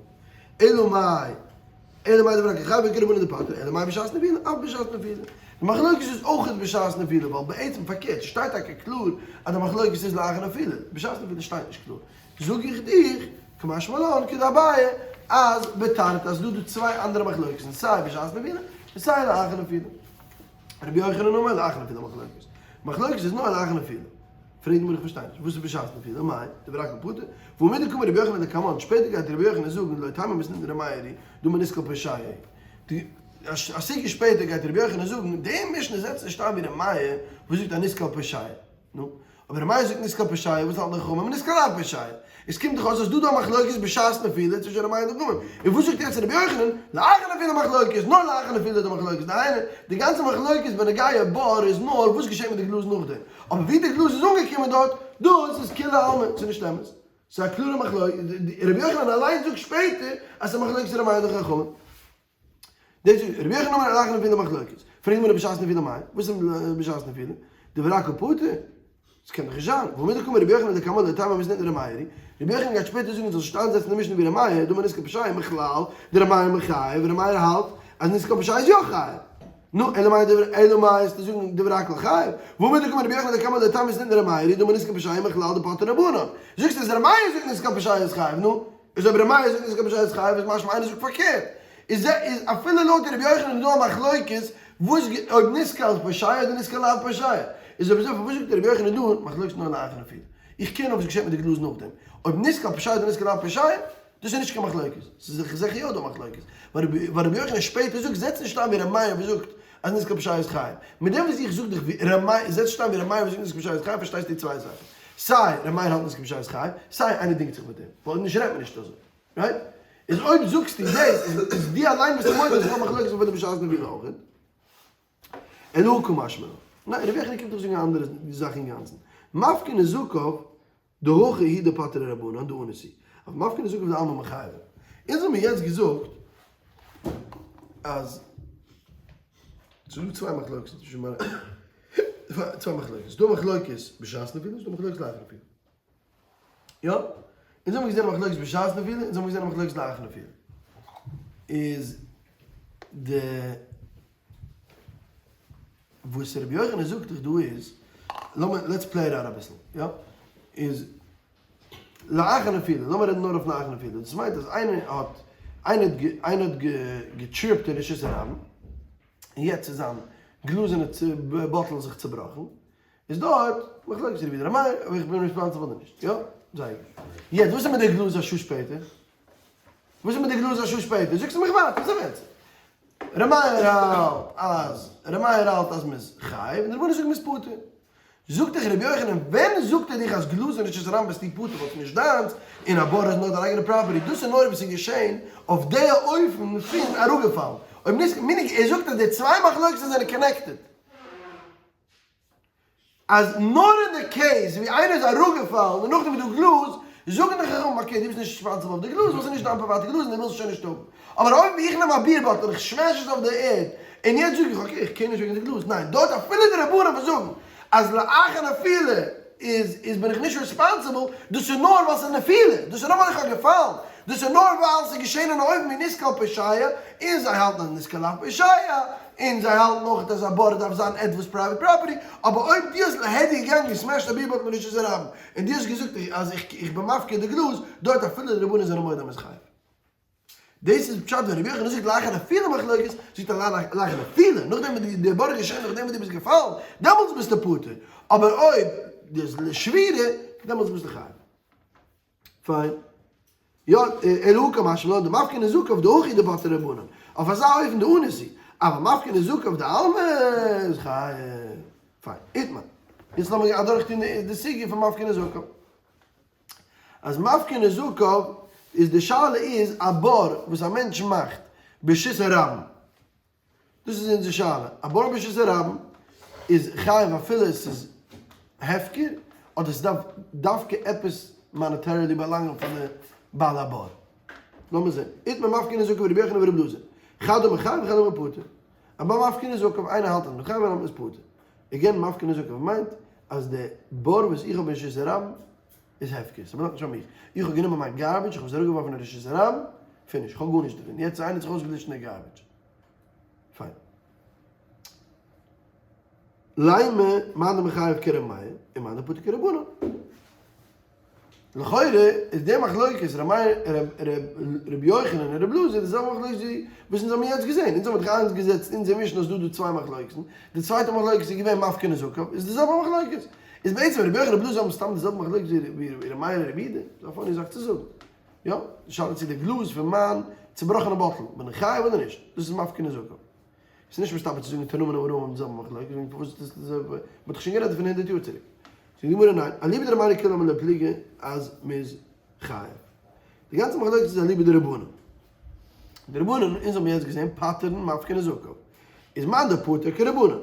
אלא מאי, אלא מאי דברי הכל חייב ואיכא רבנן דפטרי, אלא מאי בשעת נפילה, אף בשעת נפילה. די מחלוקת איז אויך בשעת נפילה, ווייל בעצם פארקערט, ס'שטייט טאקע קלאר אז די מחלוקת איז לאחר נפילה, בשעת נפילה שטייט נישט קלאר. זאג איך דיך, קא משמע לן כדאביי, אז בתרתי אז ס'דא דא צוויי אנדערע מחלוקת'ן, סיי בשעת נפילה און סיי לאחר נפילה. רבי יוחנן אמר לאחר נפילה מחלוקת. מחלוקת איז נאר לאחר נפילה. פרעגט די גמרא איך פארשטיי נישט, וואס איז בשעת נפילה? מאי, דברי הכל פטור, והא מדקאמר רבי יוחנן לקמן, שפעטער גייט רבי יוחנן זאגן לא תימא מתניתין דר' מאיר היא, דאמר נתקל פושע די א סוגיא שפעטער גייט רבי יוחנן זאגן, די משנה זעצט נישט איין ווי ר' מאיר וואס זאגט אז נתקל פושע. נו, אבער ר' מאיר זאגט נתקל פושע, וואס האלטן די חכמים? נתקל לאו פושע. עס קומט דאך אויס אז דא דא א מחלוקת בשעת נפילה צווישן ר' מאיר און די חכמים. און וואס זאגט יעצט רבי יוחנן? לאחר נפילה מחלוקת, נאר לאחר נפילה איז די מחלוקת. דהיינו, די גאנצע מחלוקת בנוגע בור איז נאר וואס געשעט מיט די גלאז נאכדעם. אבער ווי די גלאז איז אנגעקומען דארט, דאס איז כולי עלמא, ס'איז נישט אמת. ס'איז א קלארע מחלוקת. רבי יוחנן אליינס זאגט שפעטער אז ס'איז א מחלוקת ר' מאיר און די חכמים. דאס איז רבי יוחנן אמר לאחר נפילה מחלוקת. פרעגט די גמרא בשעת נפילה מאי? וואס איז בשעת נפילה? דברי הכל פטור? עס קען דאך נישט זיין. והא מדקאמר רבי יוחנן לקמן לא תימא מתניתין דר' מאיר היא. רבי יוחנן גייט שפעטער זאגן זאל זיך איינזעצן די משנה ווי ר' מאיר, דאמר נתקל פושע מכלל דר' מאיר מחייב, ר' מאיר האלט אז נתקל פושע איז יא חייב. נו, אלא מאי דברי, אלא מאי וועסטו זאגן דברי הכל חייב? והא מדקאמר רבי יוחנן לקמן לא תימא מתניתין דר' מאיר היא, דאמר נתקל פושע מכלל דפטרי רבנן. זאגסט אז ר' מאיר זאגט נתקל פושע איז חייב, נו. איז אויב ר' מאיר זאגט נתקל פושע איז חייב איז משמע איינער זאגט פארקערט. איז איז אפילו לויט ר' יוחנן איז דא א מחלוקת וואס אויב נתקל פושע אדער נתקל לאו פושע. איז אויב אזוי פארוואס זאגט ר' יוחנן דא מחלוקת נאר לאחר נפילה? איך קער נאר וואס געשעט מיט די גלאז נאכדעם. אויב נתקל פושע אדער נתקל לאו פושע, דאס איז נישט קיין מחלוקת. ס'איז זיכער יא דא מחלוקת. ווייל רבי יוחנן שפעטער זאגט זעץ נישט איין ווי ר' מאיר וואס זאגט אז נתקל פושע איז חייב. מיט דעם וואס איך זאג דיך ווי ר' מאיר, זעץ נישט איין ווי ר' מאיר וואס זאגט נתקל פושע איז חייב פארשטייסטו צוויי זאכן. סיי ר' מאיר האלט נתקל פושע איז חייב, סיי איינער דינגט זיך מיט אים. ווייל אויב נישט רעדט מען נישט אזוי. right? איז אויב זאגסטו דאס, איז דו אליין ביסטו מודה אז ס'איז דא מחלוקת אפילו בשעת נפילה אויך. אלא הא קא משמע לן. ניין, רבי יוחנן קומט דאך זאגן א אנדערע זאך אינגאנצן. מפקיר נזקיו דהכא הוא דפטרי רבנן דאנוס הוא. אבער מפקיר נזקיו דעלמא מיחייבי. אונז האבן יעצט געזאגט אז ס'איז דא צוויי מחלוקת'ן צווישן מיינע צוויי מחלוקת. ס'דא מחלוקת בשעת נפילה, ס'דא מחלוקת לאחר נפילה. יא? אונז האבן געזען א מחלוקת בשעת נפילה, אונז האבן געזען א מחלוקת לאחר נפילה. איז די וואס רבי יוחנן זאגט דיך דא איז, לאמיר let's play it out אביסל, יא? איז לאחר נפילה, לאמיר רעדן נאר אויף לאחר נפילה, דאס מיינט אז איינער האט, איינער האט איינער האט געטריפט אין רשות הרבים, און יעצט איז זיין גלאזענע bottle זיך צובראכן, איז דארט מחלוקת רבי יהודה ר' מאיר אויב איך בין responsible אדער נישט, יא? זייער גוט. יעצט וואס איז מיט די גלאז א שעה שפעטער? וואס איז מיט די גלאז א שעה שפעטער? זאגסטו מיך ווייטער, וואס אמת? ר' מאיר האלט אז, ר' מאיר האלט אז מ'איז חייב און די רבנן זאגן מ'איז פטור. זאגט דיך רבי יוחנן, ווען זאגט ער דיך אז גלאז אין רשות הרבים ביסטו פטור ווייל ס'איז נישט דיינס, און א בור איז נאר דיין אייגענע property, דאס איז נאר וואס איז געשען אויף די אופן פון אראפגעפאלן. אויב נישט, meaning ער זאגט אז די צוויי מחלוקת'ן זענען connected. אז נאר אין די case ווי איינער איז אראפגעפאלן און נאכדעם איז דא גלאז, זאגן די חכמים okay דו ביסט נישט responsible אויף די גלאז ווייל ס'איז נישט דיין פריוואטע גלאז און דו ווילסט עס שוין נישט האבן. אבער אויב איך נעם א beer bottle און איך smash עס אויף די ערד און יעצט זאג איך okay איך care נישט וועגן די גלאז, ניין דארט אפילו די רבנן וואס זאגן אז לאחר נפילה איז איז בין איך נישט responsible, דאס איז נאר ווייל ס'איז נפילה, דאס איז נאר ווייל איך האב געפאלן, דאס איז נאר ווייל ס'איז געשען אין א אופן ווי נתקל פושע, און זיי האלטן אז נתקל לאו פושע, און זיי האלטן אויך אז א בור דארף זיין עטוואס private property, אבער אויב דו האסט להדיא געגאנגען גע smash ט א beer bottle מיט רשות הרבים, און דו האסט געזאגט אז איך בין מפקיר די גלאז, דארט אפילו די רבנן זענען מודה אז מ'איז חייב. דאס איז פשט ווען רבי יוחנן זאגט לאחר נפילה מחלוקת, זאגט ער לאחר נפילה, נאכדעם וואס די בור איז געשען נאכדעם וואס דו ביסט געפאלן, דעמאלטס ביסטו פטור, אבער אויב דו האסט לשבירה, דעמאלטס ביסטו חייב. פיין. יא, אלא הא קא משמע לן דמפקיר נזקיו דהכא דפטרי רבנן, אויף אזא אופן דאנוס הוא, אבל מפקיר נזקיו דעלמא איז חייב. פיין. איתמר. יעצט לאמיר אדורכטון די סוגיא פון מפקיר נזקיו. אז מפקיר נזקיו איז די שאלה איז א בור וואס א מענטש מאכט ברשות הרבים, דאס איז אונזער שאלה, א בור ברשות הרבים איז חייב אפילו עס איז הפקר אדער עס דארף דווקא עפעס monetarily באלאנגען פאר די בעל הבור. לאמיר זען, איתמר מפקיר נזקיו רבי יוחנן ורבי אלעזר, חד אמר חייב וחד אמר פטור, א בעל מפקיר נזקיו איינער האלט אז מען איז חייב איינער האלט מען איז פטור, again מפקיר נזקיו מיינט אז די בור וואס איך האב אין רשות הרבים איז הפקר, ס'באלאנגט נישט פאר מיך, איך האב גענומען מיין garbage, איך האב עס אראפגעווארפן אין רשות הרבים, finish, איך האב גארנישט דערפון, יעצט איינער האט זיך אויסגעגליטשט אין די garbage, פיין. לימא מאן דמחייב כר' מאיר און מאן דפטר כרבנן. לכאורה איז די מחלוקת ר' מאיר ר' יוחנן און ר' אלעזר די זעלבע מחלוקת ווי וואס אונז האבן יעצט געזען, אונז האבן דאך איינגעזעצט אונזער משנה אז דא דא צוויי מחלוקת'ן, די צווייטע מחלוקת איז געווען מפקיר נזקיו, איז די זעלבע מחלוקת. איז בעצם ר' יוחנן ר' אלעזר האבן סתם די זעלבע מחלוקת ווי ר' מאיר און ר' יהודה, ס'איז א funny זאך צו זאגן. יא, די שאלה איז צו די גלאז פון מיין צובראכענע bottle בין איך חייב אדער נישט, דאס איז מפקיר נזקיו. ס'איז נישט מסתבר צו זאגן תנאים און אמוראים האבן די זעלבע מחלוקת, וועגן פארוואס איז דאס די זעלבע, מ'האט דאך שוין גערעדט דערפון הונדערט יאר צוריק. זאגט די גמרא ניין, אליבא דר' מאיר כולי עלמא לא פליגי אז מ'איז חייב. די גאנצע מחלוקת איז אליבא דרבנן. די רבנן, אונז האבן יעצט געזען פטר'ן מפקיר נזקיו. איז מאן דפטר כרבנן.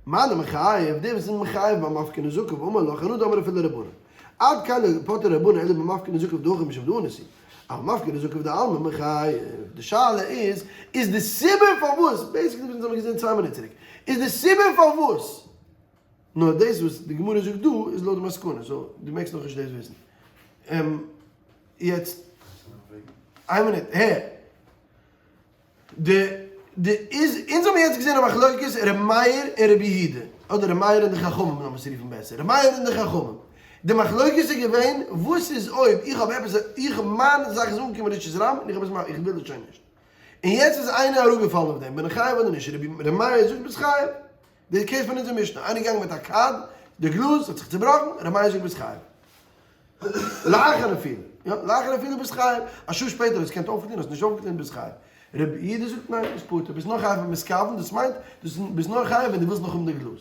מאן דמחייב, דער וואס איז מחייב ביי מפקיר נזקיו ואמרי לה אנא דאמרי אפילו רבנן. עד כאן לא פטרי רבנן אלא במפקיר נזקיו דהכא משום דאנוס הוא. אבל מפקיר נזקיו דעלמא מיחייב. די שאלה איז, איז די סיבה פארוואס, basically וואס אונז האבן געזען צוויי מינוט צוריק, איז די סיבה פארוואס, נאר דאס וואס די גמרא זאגט דא איז לויט די מסקנא, so דו מעגסט נאכנישט דאס וויסן. יעצט, איין מינוט, הער. די די איז אונז האבן יעצט געזען א מחלוקת ר' מאיר און ר' יהודה, אדער ר' מאיר און די חכמים לאמיר עס רופן בעסער, ר' מאיר און די חכמים. די מחלוקת איז געווען וואס איז אויב איך האב עפעס איך מיין זאך איז אנגעקומען רשות הרבים און איך האב עס איך וויל עס שוין נישט און יעצט איז איינער אראפגעפאלן אויף דעם בין איך חייב אדער נישט רבי מאיר זאגט ביסט חייב די case פון אונזער משנה איינער געגאנגען מיט א כד די גלאז האט זיך צובראכן רבי מאיר זאגט ביסט חייב לאחר נפילה יא לאחר נפילה ביסט חייב א שעה שפעטער האסט געקענט אויפ clean האסט נישט אויפגע clean ט ביסט חייב רבי יהודה זאגט ניין ביסט פטור ביסט נאר חייב במתכוון דאס מיינט ביסט נאר חייב ווען דו ווילסט נאך האבן די גלאז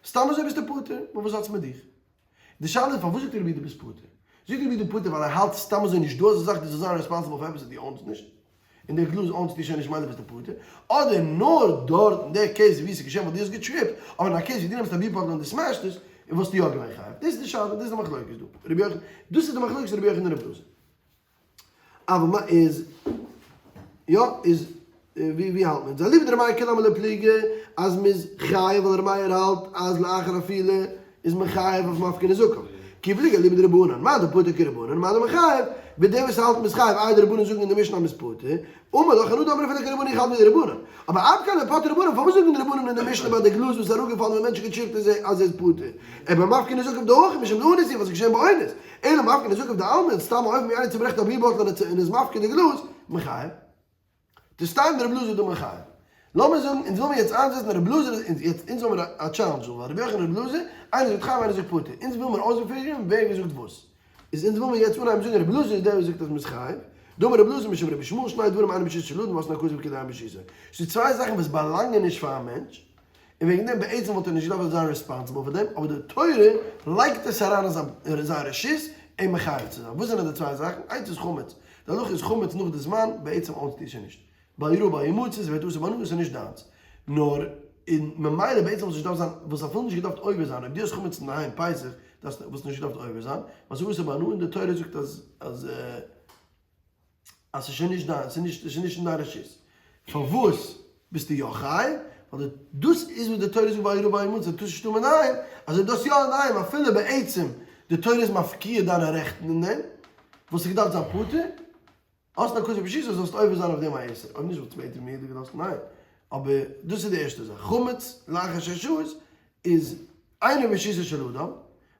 סתם אזוי ביסטו פטור, נו וואס האטס מיט דיך? די שאלה איז פארוואס זאגט רבי דו ביסט פטור? זאגט רבי דו פטור ווייל ער האלט סתם אזוי נישט דא אזא זאך דו זאלסט זיין responsible פאר עפעס וואס דו own סט נישט, און די גלאז own סטו שוין נישט מילא ביסטו פטור, אדער נאר דארט אין די case ווי עס איז געשען ווייל דו האסט גע trip ט, אבער אין א case ווי דו נעמסט א beer bottle און דו smash ט עס, וואלסטו יא געווען חייב. דאס איז די שאלה, דאס איז די מחלוקת דא. רבי יוחנן, דאס איז די מחלוקת רבי יוחנן און רבי אלעזר. אבל מה איז יא איז ווי ווי האלט מען? אליבא דר' מאיר כולי עלמא לא פליגי אז מ'איז חייב ווייל ר' מאיר האלט אז לאחר נפילה איז מען חייב אויף מפקיר נזקיו. כי פליגי אליבא דרבנן מאן דפטר כרבנן מאן דמחייב ווי דער וואס האלט מ'איז חייב איי די רבנן זאגן אין די משנה אז מ'איז פטור אמר לך אנא דאמרי אפילו כרבנן איך האלט ווי די רבנן אבער עד כאן לא פטרי רבנן פארוואס זאגן די רבנן אין די משנה ביי די גלאז וואס איז אראפגעפאלן ווען מענטשן גע trip ט איז אז ער איז פטור אבער מפקיר נזקיו דהכא משום דאנס וואס איז געשען באונס אלא מפקיר נזקיו דעלמא, סתם א אופן ווי איינער צוברעכט א beer bottle און איז מפקיר די גלאז, מחייב. תסתיים דרבי אלעזר דמחייב. לאמיר זאגן אונז וויל מיר יעצט איינזעצן רבי אלעזר איז יעצט אונז האבן מיר א challenge דא ווייל רבי יוחנן און רבי אלעזר איינער זאגט חייב איינער זאגט פטור אונז וויל מיר אויספיגערן ווער האט געזאגט וואס איז אונז וויל מיר יעצט אנהייבן זאגן רבי אלעזר איז דער וואס זאגט אז מ'איז חייב דאמר רבי אלעזר משום רבי ישמעאל שני דברים אינם ברשותו של אדם ועשאן הכתוב כאילו הן ברשותו ס'איז צוויי זאכן וואס באלאנגען נישט פאר א מענטש און וועגן דעם בעצם וואלט ער נישט געדארפט זיין responsible פאר דעם, אבער די תורה לייגט עס אריין אין זיין רשות אים מחייב צו זיין. וואס זענען די צוויי זאכן? איינס איז חמץ, די הלכה איז חמץ נאך די זמן, בעצם own סטו שוין נישט, בל יראה בל ימצא, ס'ווערט אסור בהנאה, ס'איז נישט דיינס, נאר און ממילא בעצם וואלסטו נישט געדארפט זיין, וואלסט אפילו נישט געדארפט עובר זיין, אויב דו האסט חמץ אינדערהיים פסח, דארפסטו, וואלסטו נישט געדארפט עובר זיין, ווייל ס'איז אסור בהנאה און די תורה זאגט אז אז. אז ס'איז שוין נישט דיין, ס'איז נישט, ס'איז נישט אין דיין רשות. פארוואס ביסטו יא חייב? ווייל די, דאס איז וואס די תורה זאגט בל יראה בל ימצא, טארסט נישט האבן אינדערהיים, אזוי דאס יא אינדערהיים, אפילו בעצם די תורה איז מפקיע דיינע רעכטן אין דעם, וואלסטו געדארפט זיין פטור, האסט א כתוב ברשות זאלסט עובר זיין אויף דעם א איסור, אויב נישט וואלסטו בעצם יעדער געלאזט ניין. אבער דאס איז די ערשטע זאך, חמץ לאחר שש שעות איז אינו ברשותו של אדם,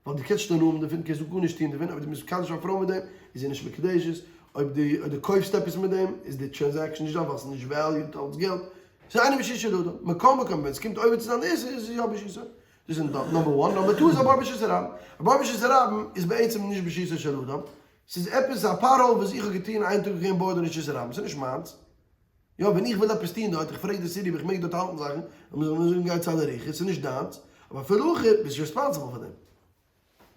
ווייל דו קענסט נישט הנאה האבן דערפון, קענסט גארנישט טון דערפון, אויב דו ביסט מקדש א פרוי מיט דעם, איז זי נישט מקודשת, אויב דו אויב דו קויפסט עפעס מיט דעם, איז די transaction נישט דא ווייל ס'איז נישט valued אלס געלט, ס'איז אינו ברשותו של אדם, מכל מקום ווען ס'קומט עובר צו זיין איסור איז עס יא ברשותו, דאס איז number one, number two איז הבור ברשות הרבים, הבור ברשות הרבים איז בעצם נישט ברשותו של אדם, ס'איז עפעס א pothole וואס איך האב געטון איין טאג געווען bored אין רשות הרבים, ס'איז נישט מיינס. יא ווען איך וויל עפעס טון דארט, איך פרעג די city אויב איך מעג דארט האלטן זאכן, און מען זאל מיר זאגן גיי צאל די רוחות, ס'איז נישט דיינס, אבער אפילו הכי ביסט responsible פאר דעם.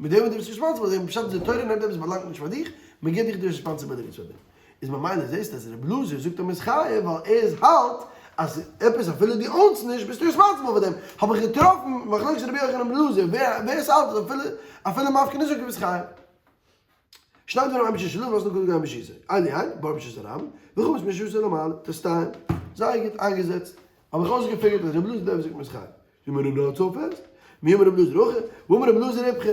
מיט דעם וואס דו ביסט responsible פאר דעם, פשט איז די תורה נעמט עפעס באלאנגט נישט פאר דיך, מען גיבט דיך די responsibility פאר דעם. איז ממילא זעסטו אז ר' אלעזר זאגט אז מען איז חייב ווייל ער האלט אז עפעס אפילו דו own סט נישט ביסטו responsible פאר דעם. האב איך געטראפן מחלוקת רבי יוחנן און ר' אלעזר ווער עס האלט אז אפילו אפילו מפקיר נזקו ביסט חייב. שני דברים אין ברשותו של אדם ועשאן הכתוב כאילו הן ברשותו, אלו הן, בור ברשות הרבים, וחמץ מרשותו ולמעלה, תסתיים. זייער גוט איינגעזעצט. האב איך אויסגעפיגערט אז רבי אלעזר דער וואס זאגט מ'איז חייב. זאגט מיר רבי אלעזר פעסט. מי אמר רבי אלעזר הכי? והאמר רבי אלעזר איפכא.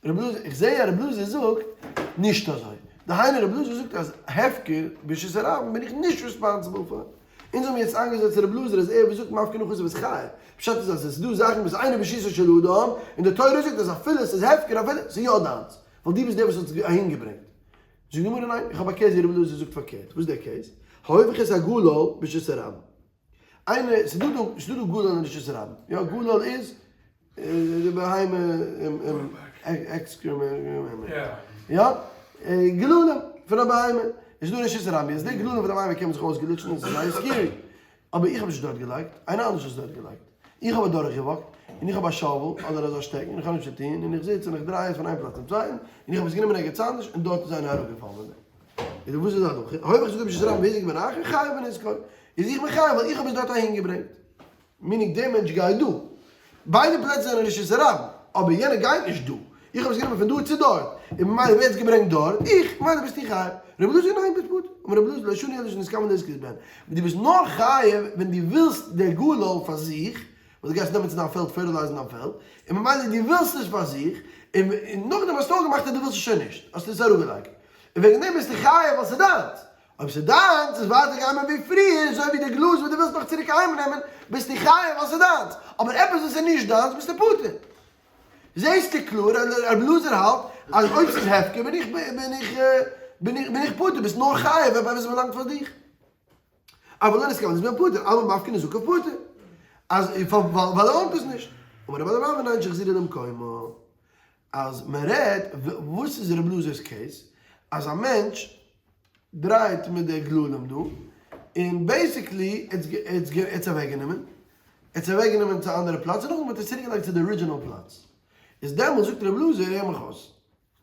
רבי אלעזר, איך זעה אז רבי אלעזר זאגט נישט אזוי. דהיינו רבי אלעזר זאגט אז הפקר ברשות הרבים בין איך נישט responsible פאר. אונז האבן יעצט איינגעזעצט רבי אלעזר אז ער וואס זאגט מפקיר נכסיו איז חייב. פשט איז אז עס איז דא זאכן וואס אינו ברשותו של אדם, און די תורה זאגט אז אפילו עס איז הפקר אפילו, ס'איז יא דיינס. ווייל דו ביסט דער וואס האט עס אהין געברענגט. זאגט די גמרא ניין, איך האב א case ווי רבי אלעזר זאגט פארקערט, וואס איז דער case? ההופך את הגלל ברשות הרבים. איינער, ס'איז דא דא, ס'איז דא דא גלל אין רשות הרבים. יא, גלל איז די בהמה excrement. יא, גללים פון א בהמה. איז דא רשות הרבים. יעצט די גללים פון די בהמה קען מען זיך אויסגליטשן און ס'איז זייער scary. אבער איך האב נישט דארט געלייגט, איינער אנדערש האט עס דארט געלייגט. איך האב אדורך געוואקט, און איך האב א shovel, אדער אזא שטעקן, און איך האב נישט צו טון, און איך זיץ און איך דריי עס פון איין פלאץ צום צווייטן, און איך האב עס גענומען ערגעץ אנדערש, און דארט איז איינער אראפגעפאלן מיט דעם. איז וואס איז די הלכה? הופך את הגלל ברשות הרבים והזיק בהן אחר, חייב בנזקו. איז איך מחייב ווייל איך האב עס דארט אהין געברענגט. meaning דער מענטש גייט דא. ביידע פלעצער זענען רשות הרבים, אבער יענער גייט נישט דא. איך האב עס גענומען פון דא צו דארט, און ממילא ווער האט עס געברענגט דארט? איך! ממילא ביסטו חייב. רבי אלעזר ניין ביסט פטור. אמר רבי אלעזר לא שנו אלא שנתכוון לזכות בהן. דו ביסט נאר חייב ווען דו ווילסט דער גלל פאר זיך, ווייל דו גייסט נעמען צו דיין פעלד fertilize ן דיין פעלד, און ממילא דו ווילסט עס פאר זיך, און נאכדעם האסטו אפגעמאכט אז דו ווילסט עס שוין נישט, האסטו עס אראפגעלייגט. און וועגן דעם ביסטו חייב ווייל ס'איז דיינס. אויב ס'איז דיינס איז ווייטער גיי מיר ווי פריער, אזוי ווי די גלאז וואס דו ווילסט נאך צוריק אהיים נעמען, ביסטו חייב ווייל ס'איז דיינס, אבער עפעס וואס איז נישט דיינס ביסטו פטור. זעהסטו קלאר אז רבי אלעזר האלט אז אויב ס'איז הפקר בין איך בין איך בין איך בין איך פטור, ביסט נאר חייב אויב עפעס באלאנגט פאר דיך. אבל לא נתכוון איז מען פטור, אלמא מפקיר נזקיו פטור. אז ווייל ער own ט עס נישט. אמר רב אדא מנין שהחזירה למקומה. אז מען רעדט, וואס איז רב אלעזר'ס case? אז א מענטש דרייט מיט די גללים דא, און basically ער האט עס אוועקגענומען, ער האט עס אוועקגענומען צו א אנדערע פלאץ, און נאכדעם האט ער עס צוריקגעלייגט צו די original פלאץ. איז דעמאלס זאגט רב אלעזר, הער מיך אויס,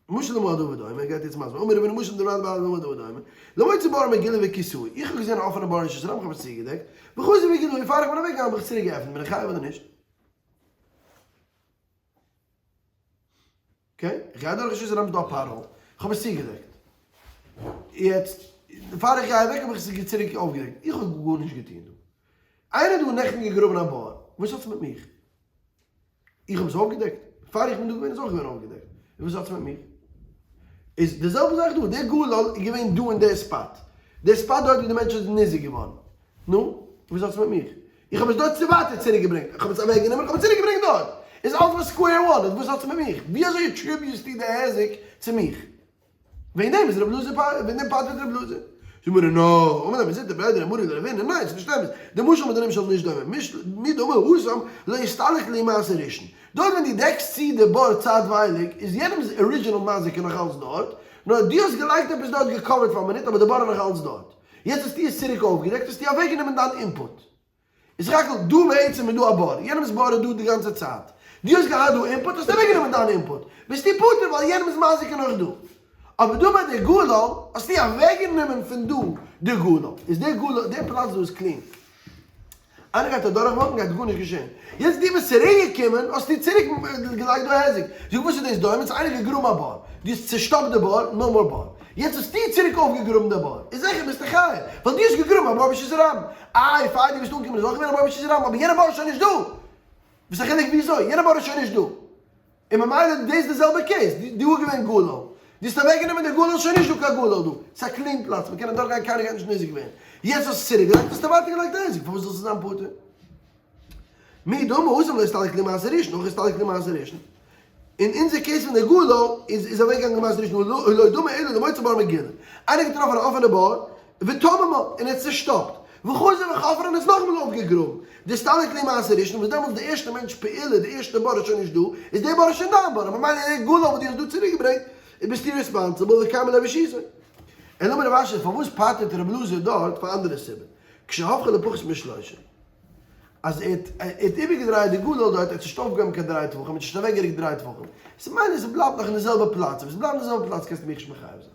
משל למה הדבר דומה, ער גייט יעצט מסביר, אמר רבינו משל למה הדבר דומה, למוצא בור מגולה וכיסהו, איך האב געזען א אפענע בור אין רשות הרבים, איך האב עס צוגעדעקט, וחזר וגילהו, און פאר איך בין אוועקגעגאנגען האב איך עס צוריק געעפנט, בין איך חייב אדער נישט? okay, איך גיי אדורך רשות הרבים איז דא א pothole, איך האב עס צוגעדעקט, יעצט פאר איך גיי אוועק האב איך עס צוריק אויפגעדעקט, איך האב גארנישט געטון דא, איינער האט דא נעכטן געגראבן א בור, וואס האט עס מיט מיך? איך האב עס אויפגעדעקט, פאר איך בין דא געווען איז אויך געווען אויפגעדעקט, און וואס האט עס מיט מיר? איז די זעלבע זאך דא, דער גלל איז געווען דא אין דער spot, דער spot דארט ווי די מענטש איז ניזוק געווארן, נו, וואס האט עס מיט מיר? איך האב עס דארט צו ווייטער צוריק געברענגט, איך האב עס אוועק גענומען, איך האב עס צוריק געברענגט דארט, איז אלס ביי square one, איז וואס האט עס מיט מיך? ווי אזוי attribute סטו די היזק צו מיך? וועגן דעם איז רב אלעזר פ, וועגן דעם פטר'ט רב אלעזר. זאגט מיר נא, אמר ליה מזוטרא בריה דרב מרי לרב הונא, ניין ס'איז נישט אמת, די משל מיט די נמשל איז נישט דומה, משל מי דמי התם לא אסתלק ליה מעשה ראשון, דארט ווען דו דעקסט צו די בור צייטווייליג איז יענעמ'ס original מזיק נאך אלץ דארט, נאר דו האסט געלייגט עפעס דארט גע cover ט פאר א מינוט אבער די בור איז נאך אלץ דארט, יעצט האסטו עס צוריק אויפגעדעקט האסטו אוועקגענומען דיין input. איז סך הכל דא בעצם איז דא א בור, יענעמס בור איז דא די גאנצע צייט, דו האסט געהאט דא input האסט אוועקגענומען דיין input, ביסטו פטור ווייל יענעמס מזיק איז נאך דא. אבער דא ביי די גלל האסטו אוועקגענומען פון דא די גלל, איז די גלל, די פלאץ דא איז clean, איינער גייט אדורך walk ן גייט גארנישט געשען, יעצט דו ביסט צוריק געקומען האסטו צוריק געלייגט דא היזק, זאג וואס איז דאס דומה צו איינער געגראבן א בור, דו האסט צושטאפט די בור, no more בור, יעצט האסטו צוריק אויפגעגראבן די בור, איז זיכער ביסטו חייב, ווייל דו האסט געגראבן א בור ברשות הרבים, איי פאר דו ביסט אנגעקומען איז אויך געווען א בור ברשות הרבים, אבער יענע בור איז שוין נישט דא! וואס א חילוק וויאזוי, יענע בור איז שוין נישט דא! און ממילא דאס איז די זעלבע case, דא איז געווען גלל, דו האסט אוועקגענומען די גלל איז שוין נישט דא קיין גלל דא, ס'איז א clean פלאץ, מ'קען אדורך גיין קיינער גייט נישט ניזוק ווערן, יעצט האסטו צוריק געלייגט האסטו ווייטער געלייגט היזק, פארוואס זאלסטו זיין פטור? מי דמי התם לא אסתלק ליה מעשה ראשון, הכא אסתלק ליה מעשה ראשון. אין אונזער case פון די גלל איז איז אוועקגעגאנגען מעשה ראשון הא לא דמי אלא למוצא בור מגולה. איינער געטראפן א אפענע בור וטממה און ער האט צושטאפט. וחזר וחפרה און עס נאכאמאל אויפגעגראבן. דאסתלק ליה מעשה ראשון וואס דעמאלטס די ערשטע מענטש פעולה די ערשטע בור איז שוין נישט דא איז די בור איז שוין דיין בור און ממילא די גלל וואס דו האסט דא צוריקגעברענגט ביסטו responsible וקיימא ליה ברשותו. אלא אמר רב אשי פארוואס פטר'ט רב אלעזר דארט פאר אנדערע סיבה. כשהפכה לפחות משלושה. אז ער האט איבערגעדרייט די גלל דארט, ער האט נישט אויפגעהויבן קיין דריי טפחים, ער האט נישט אוועקגערוקט דריי טפחים, עס מיינט אז עס בלייבט נאך אין די זעלבע פלאץ, אויב עס בלייבט אין די זעלבע פלאץ קענסטו מיך נישט מחייב זיין.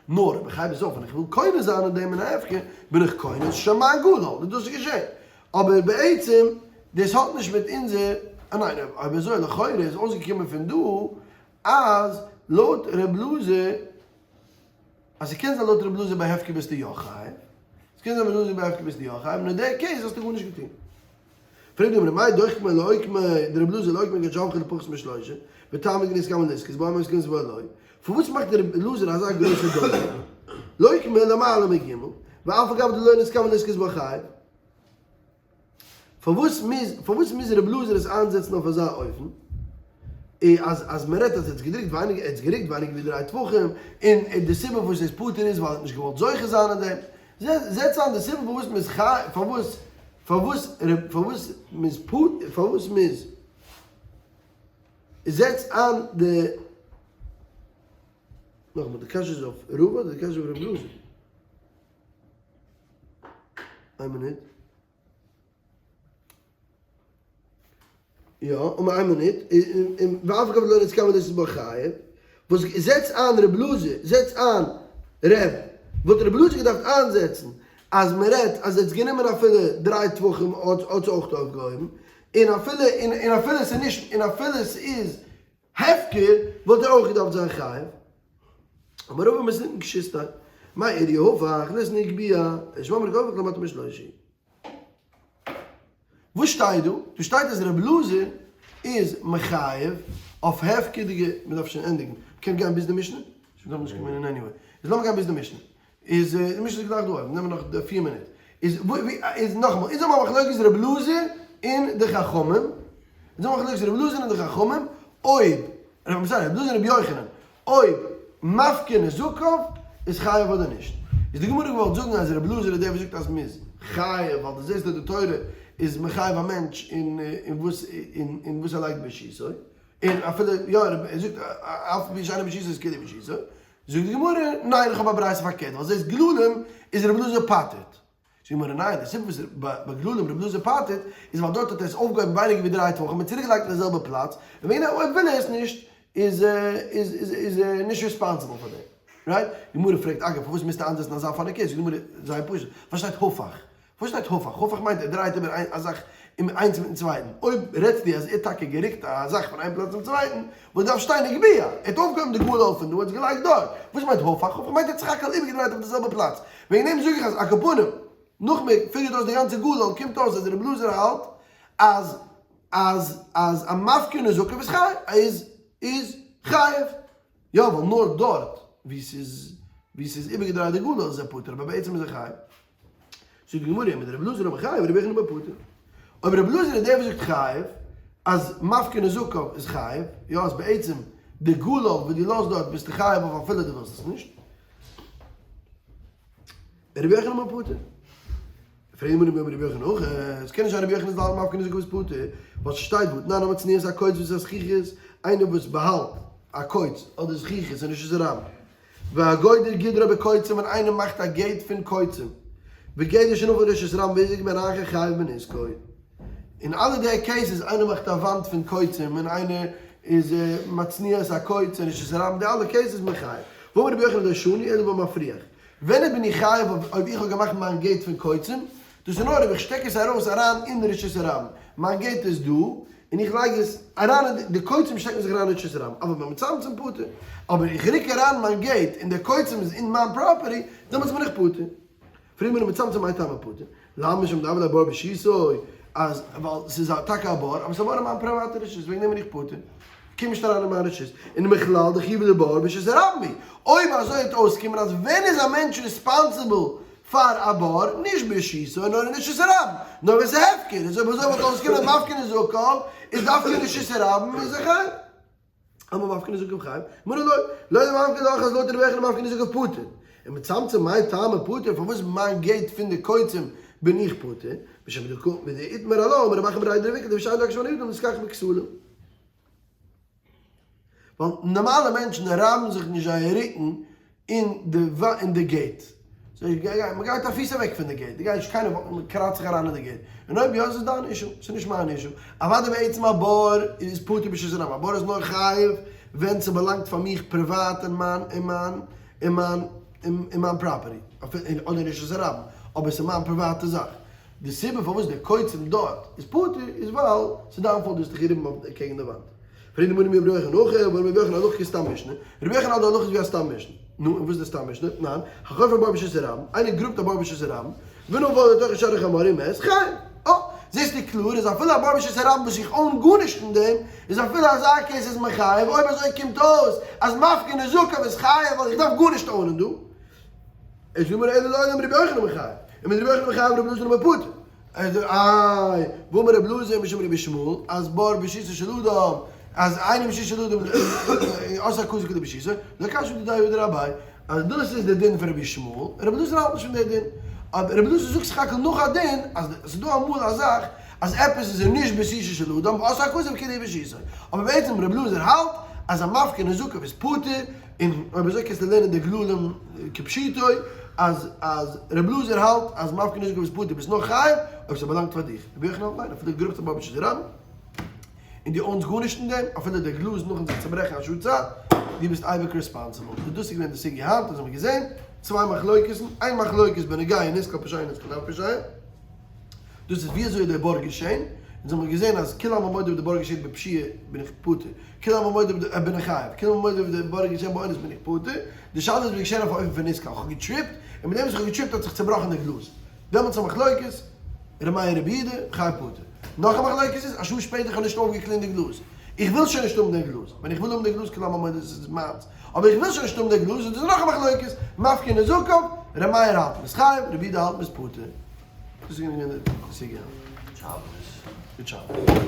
נאר אויב איך הייב עס אויף און איך וויל קונה זיין אין דעם אין א הפקר, בין איך קונה, עס איז שוין מיין גלל, און דאס איז געשען. אבער בעצם, דאס האט נישט מיט אונזער, אה ניין, אויב אזוי לכאורה איז אויסגעקומען פון דא אז לויט ר' אלעזר, אז ס'קען זיין לויט רב אלעזר ביי הפקר ביסטו יא חייב, ס'קען זיין לויט רב אלעזר ביי הפקר ביסטו יא חייב, נאר דער case האסטו גארנישט געטון. פרעגט די גמרא, מאי דוחק מיה לאוקמיה דרב אלעזר לאוקמיה כגון שהפכה לפחות משלושה, וטעמא דנתכוון לזכות בה אמר לזכות בה לא, פארוואס מאכט רב אלעזר אזא גרויסע דוחק? לאוקמיה למעלה מג', ואף על גב דלא נתכוון לזכות בה חייב. פארוואס מוז פארוואס מוז רב אלעזר עס איינזעצן אויף אזא אופן? אז אז מען רעדט אז ער האט געדרוקט ווייניגער ער האט גערוקט ווייניגער ווי דריי טפחים, און די סיבה פארוואס ער איז פטור איז ווייל ער האט נישט געוואלט זוכה זיין אין דעם. זעץ איין די סיבה פארוואס מען איז חי פארוואס פארוואס פארוואס מען איז פטור פארוואס מען איז זעץ איין די נאכאמאל די קשיא איז אויף רבא אדער די קשיא איז אויף רב אלעזר? איין מינוט. יא, און איין מינוט, און ואף על גב דלא נתכוון ליזכות בה חייב, וואס זעץ איין רב אלעזר, זעץ איין רב, וואלט רב אלעזר געדארפט איינזעצן אז מען רעדט אז ער האט גענומען אפילו דריי טפחים האט האט אויך אויפגעהויבן, און אפילו און אפילו עס איז נישט און אפילו עס איז הפקר וואלט ער אויך געדארפט זיין חייב. אמר רבא מתניתין קשיתיה, מאי איריא הפך ליתני הגביה, אלא שמע מינה כי הפך למטה משלושה. וואס שטייט דא? דא שטייט אז רבי אלעזר איז מחייב אויף הפקר'דיגע, מען דארף שוין ענדיגן, מ'קען גיין ביז די משנה? שוין דאך נישט קיין מנין anyway, איז לאמיר גיין ביז די משנה. איז די משנה איז גלייך דא אויבן, נעמען נאך די פיר מינוט. איז איז נאכאמאל, איז דא א מחלוקת רבי אלעזר און די חכמים, איז דא א מחלוקת רבי אלעזר און די חכמים, אויב. רבי sorry, רבי אלעזר און רבי יוחנן, אויב מפקיר נזקיו איז חייב אדער נישט. איז די גמרא געוואלט זאגן אז רבי אלעזר איז דער וואס זאגט אז מ'איז חייב ווייל דו זעסט אז די תורה איז מחייב א מענטש אין וואס אין וואס ער לייגט ברשותו, און אפילו יא ער זאגט אף על פי שאינו ברשותו איז כאילו ברשותו, זאגט די גמרא ניין איך האב א ברייתא פארקערט ווייל זעסט גללים איז רבי אלעזר פטר'ט. זאגט די גמרא ניין, די סיבה וואס ביי גללים רבי אלעזר פטר'ט איז ווייל דארט האט ער עס אויפגעהויבן ווייניגער ווי דריי טפחים און צוריק געלייגט אין די זעלבע פלאץ, און וועגן דעם אויב וויל ער עס נישט איז איז איז ער נישט responsible פאר דעם. Right? די גמרא פרעגט אגב פארוואס מוזטו איינזעצן אזא funny case? זאגט די גמרא זייער פשוט, פארוואס שטייט הפך? פארוואס שטייט הפך? הפך מיינט ער דרייט איבער א זאך איינס מיטן צווייטן. אויב רעדסטו אז ער האט טאקע גערוקט א זאך פון איין פלאץ צום צווייטן, וואס דארף שטיין הגביה? ער האט אויפגעהויבן די גלל פון דא און עס געלייגט דארט. וואס מיינט הפך? הפך מיינט ער האט סך הכל איבערגעדרייט אויף די זעלבע פלאץ. וועגן דעם זאג איך אז על כל פנים, נאך מען figure ט אויס די גאנצע גלל קומט אויס אז רבי אלעזר האלט אז אז אז א מפקיר נזקיו איז חייב איז איז חייב. יא ווייל נאר דארט ווי ס'איז ווי ס'איז איבערגעדרייט די גלל איז ער פטור אבער בעצם איז ער חייב. זאגט די גמרא ומדרבי אלעזר אמר חייב רבי יוחנן אמר פטור. אויב רבי אלעזר איז דער וואס זאגט חייב אז מפקיר נזקיו איז חייב, יא אז בעצם די גלל וואס דו לאזט דארט ביסטו חייב אויף אפילו דו ווילסט עס נישט. רבי יוחנן אמר פטור. פרעגט די גמרא ומי אמר רבי יוחנן הכי, עס קען נישט זיין רבי יוחנן איז האלט מפקיר נזקיו איז פטור, ווייל ס'שטייט והתנן המצניע את הקוץ ואת הזכוכית, איינער וואס באהאלט א קוץ אדער זכוכית אין רשות הרבים, והגודר גדרו בקוצים ווען איינער מאכט א gate פון קוצים, וגדר שנפל לרשות הרבים והזיק בן אחר חייב בנזקו. אין אלע די cases איינער מאכט א וואנט פון קוצים און איינער איז מצניע את הקוץ אין רשות הרבים די אלע cases איז מען חייב. ואמר רבי יוחנן לא שנו אלא במפריח. ווען בין איך חייב אויב איך האב געמאכט מיין gate פון קוצים? דאס איז נאר אויב איך שטעק עס ארויס אריין אין רשות הרבים. מיין gate איז דא און איך לייג עס אריין אין די קוצים שטעקן זיך אריין אין רשות הרבים. אבל במצמצם פטור. אבער איך רוק אריין מיין gate און די קוצים איז אין מיין property, דעמאלטס בין איך פטור. פרעגט מען ומצמצם מאי טעמא פטור? למה משום דהוה ליה בור ברשותו, אז ווייל ס'איז טאקע א בור, אבער ס'איז א בור אין מיין פריוואטע רשות, וועגן דעם בין איך פטור. קום נישט אריין אין מיין רשות. און מכלל דחיובא דבור ברשות הרבים הוא. אויב אזוי וועט אויסקומען אז ווען איז א מענטש responsible פאר א בור, נישט ברשותו נאר אין רשות הרבים, נאר ווען ס'איז הפקר, איז אויב אזוי וואלט אויסגעקומען אז מפקיר נזקיו איז דווקא אין רשות הרבים איז ער חייב. אמר מפקיר נזקיו חייב, גמרא לא, לא למפקיר דאך אז לויט רבי יוחנן מפקיר נזקיו פטור. און מצמצם מאי טעמא פטור, פארוואס מיין gate פון די קוצים בין איך פטור? משום דאיתמר עלה אמר רב אחא בריה דרב עוקבא לפי שאין דרכן של בני אדם להתכסות בכתלים. ווייל נארמאלע מענטשן רייבן זיך נישט זייער רוקן אין די אין די gate. מען גייט א פיס אוועק פון די gate, די גייט נישט קיינער וואקן מען קראצט זיך אריין אין די gate. און אויב יא איז עס דיין issue, ס'איז נישט מיין issue. אוודאי בעצם א בור איז פטור ברשות הרבים, א בור איז נאר חייב ווען ס'באלאנגט פאר מיך פריוואט אין מיין אין מיין אין מיין אין מיין property, אדער אין רשות הרבים, אבער ס'איז מיין פריוואטע זאך. די סיבה פארוואס די קוצים דארט איז פטור איז ווייל ס'איז דיין fault דו האסט דיך געריבן אויף קעגן די וואנט. פרעגט די גמרא ומי אמר רבי יוחנן הכי, והאמר רבי יוחנן הלכה כסתם משנה, רבי יוחנן האלט די הלכה איז ווי א סתם משנה. נו, און וואס איז די סתם משנה? תנן, החופר בור ברשות הרבים, איינער גראבט א בור ברשות הרבים, ונפל לתוכו שור או חמור ומת, חייב. אה, זעסטו קלאר אז אפילו א בור ברשות הרבים וואס איך own גארנישט אין דעם, איז אפילו אזא case איז מען חייב, אויב אזוי קומט אויס אז מפקיר נזקיו איז חייב ווייל איך דארף גארנישט own ען דא. איז גמרא אלא לעולם רבי יוחנן אמר חייב, ומדרבי יוחנן אמר חייב רבי אלעזר אמר פטור. איי, והאמר רבי אלעזר משום רבי ישמעאל, אז בור ברשותו של אדם, אז אינו ברשותו של אדם עשאו הכתוב כאילו ברשותו, לא קשיא הא לדרביה דאביי, אז דאס איז די דין פון רבי ישמעאל, רבי אלעזר האלט נישט פון די דין. אבער רבי אלעזר זאגט סך הכל נאך א דין, אז ס'איז דא אמאל א זאך אז עפעס איז ער נישט ברשותו של אדם, עשאו הכתוב כאילו ברשותו. אבער בעצם רבי אלעזר האלט אז א מפקיר נזקיו איז פטור, און אויב אזוי קענסטו לערנען די גללים כפשוטו, אז אז ר' אלעזר האלט אז מפקיר נזקיו איז פטור ביסט נאר חייב אויב ס'באלאנגט פאר דיך, רבי יוחנן האלט ניין אפילו די גראבסט א בור ברשות הרבים און דו own סט גארנישט אין דעם אפילו די גלאז נאכן זיך צוברעכן א שעה צייט, דו ביסט אייביג responsible. און דאס איז געווען די סוגיא היינט, אונז האבן געזען צוויי מחלוקת'ן, איין מחלוקת בנוגע נתקל פושע נתקל לאו פושע, דאס איז ווי אזוי איז דער בור געשען, אונז האבן געזען אז כולי עלמא מודה אויב די בור געשעט בפשיעה בין איך פטור, כולי עלמא מודה אויב בין איך חייב, כולי עלמא מודה אויב די בור געשען באונס בין איך פטור, די שאלה איז ווי געשען אויף א אופן פון נתקל, כ'האב געטריפט, און מיט דעם וואס כ'האב געטריפט האט זיך צובראכן די גלאז, דעמאלטס א מחלוקת, ר' מאיר רבי יהודה, חייב פטור. נאך א מחלוקת איז, א שעה שפעטער כ'האב נישט אויפגע clean ט די גלאז, איך וויל שוין נישט האבן די גלאז, ווען איך וויל האבן די גלאז כולי עלמא מודה עס איז מיינס, אבער איך וויל שוין נישט האבן די גלאז, איז דאס נאך א מחלוקת, מפקיר נזקיו, ר' מאיר האלט מ'איז חייב, רבי יהודה האלט מ'איז פטור. דאס איז געווען די סוגיא. שבת. גוט שבת.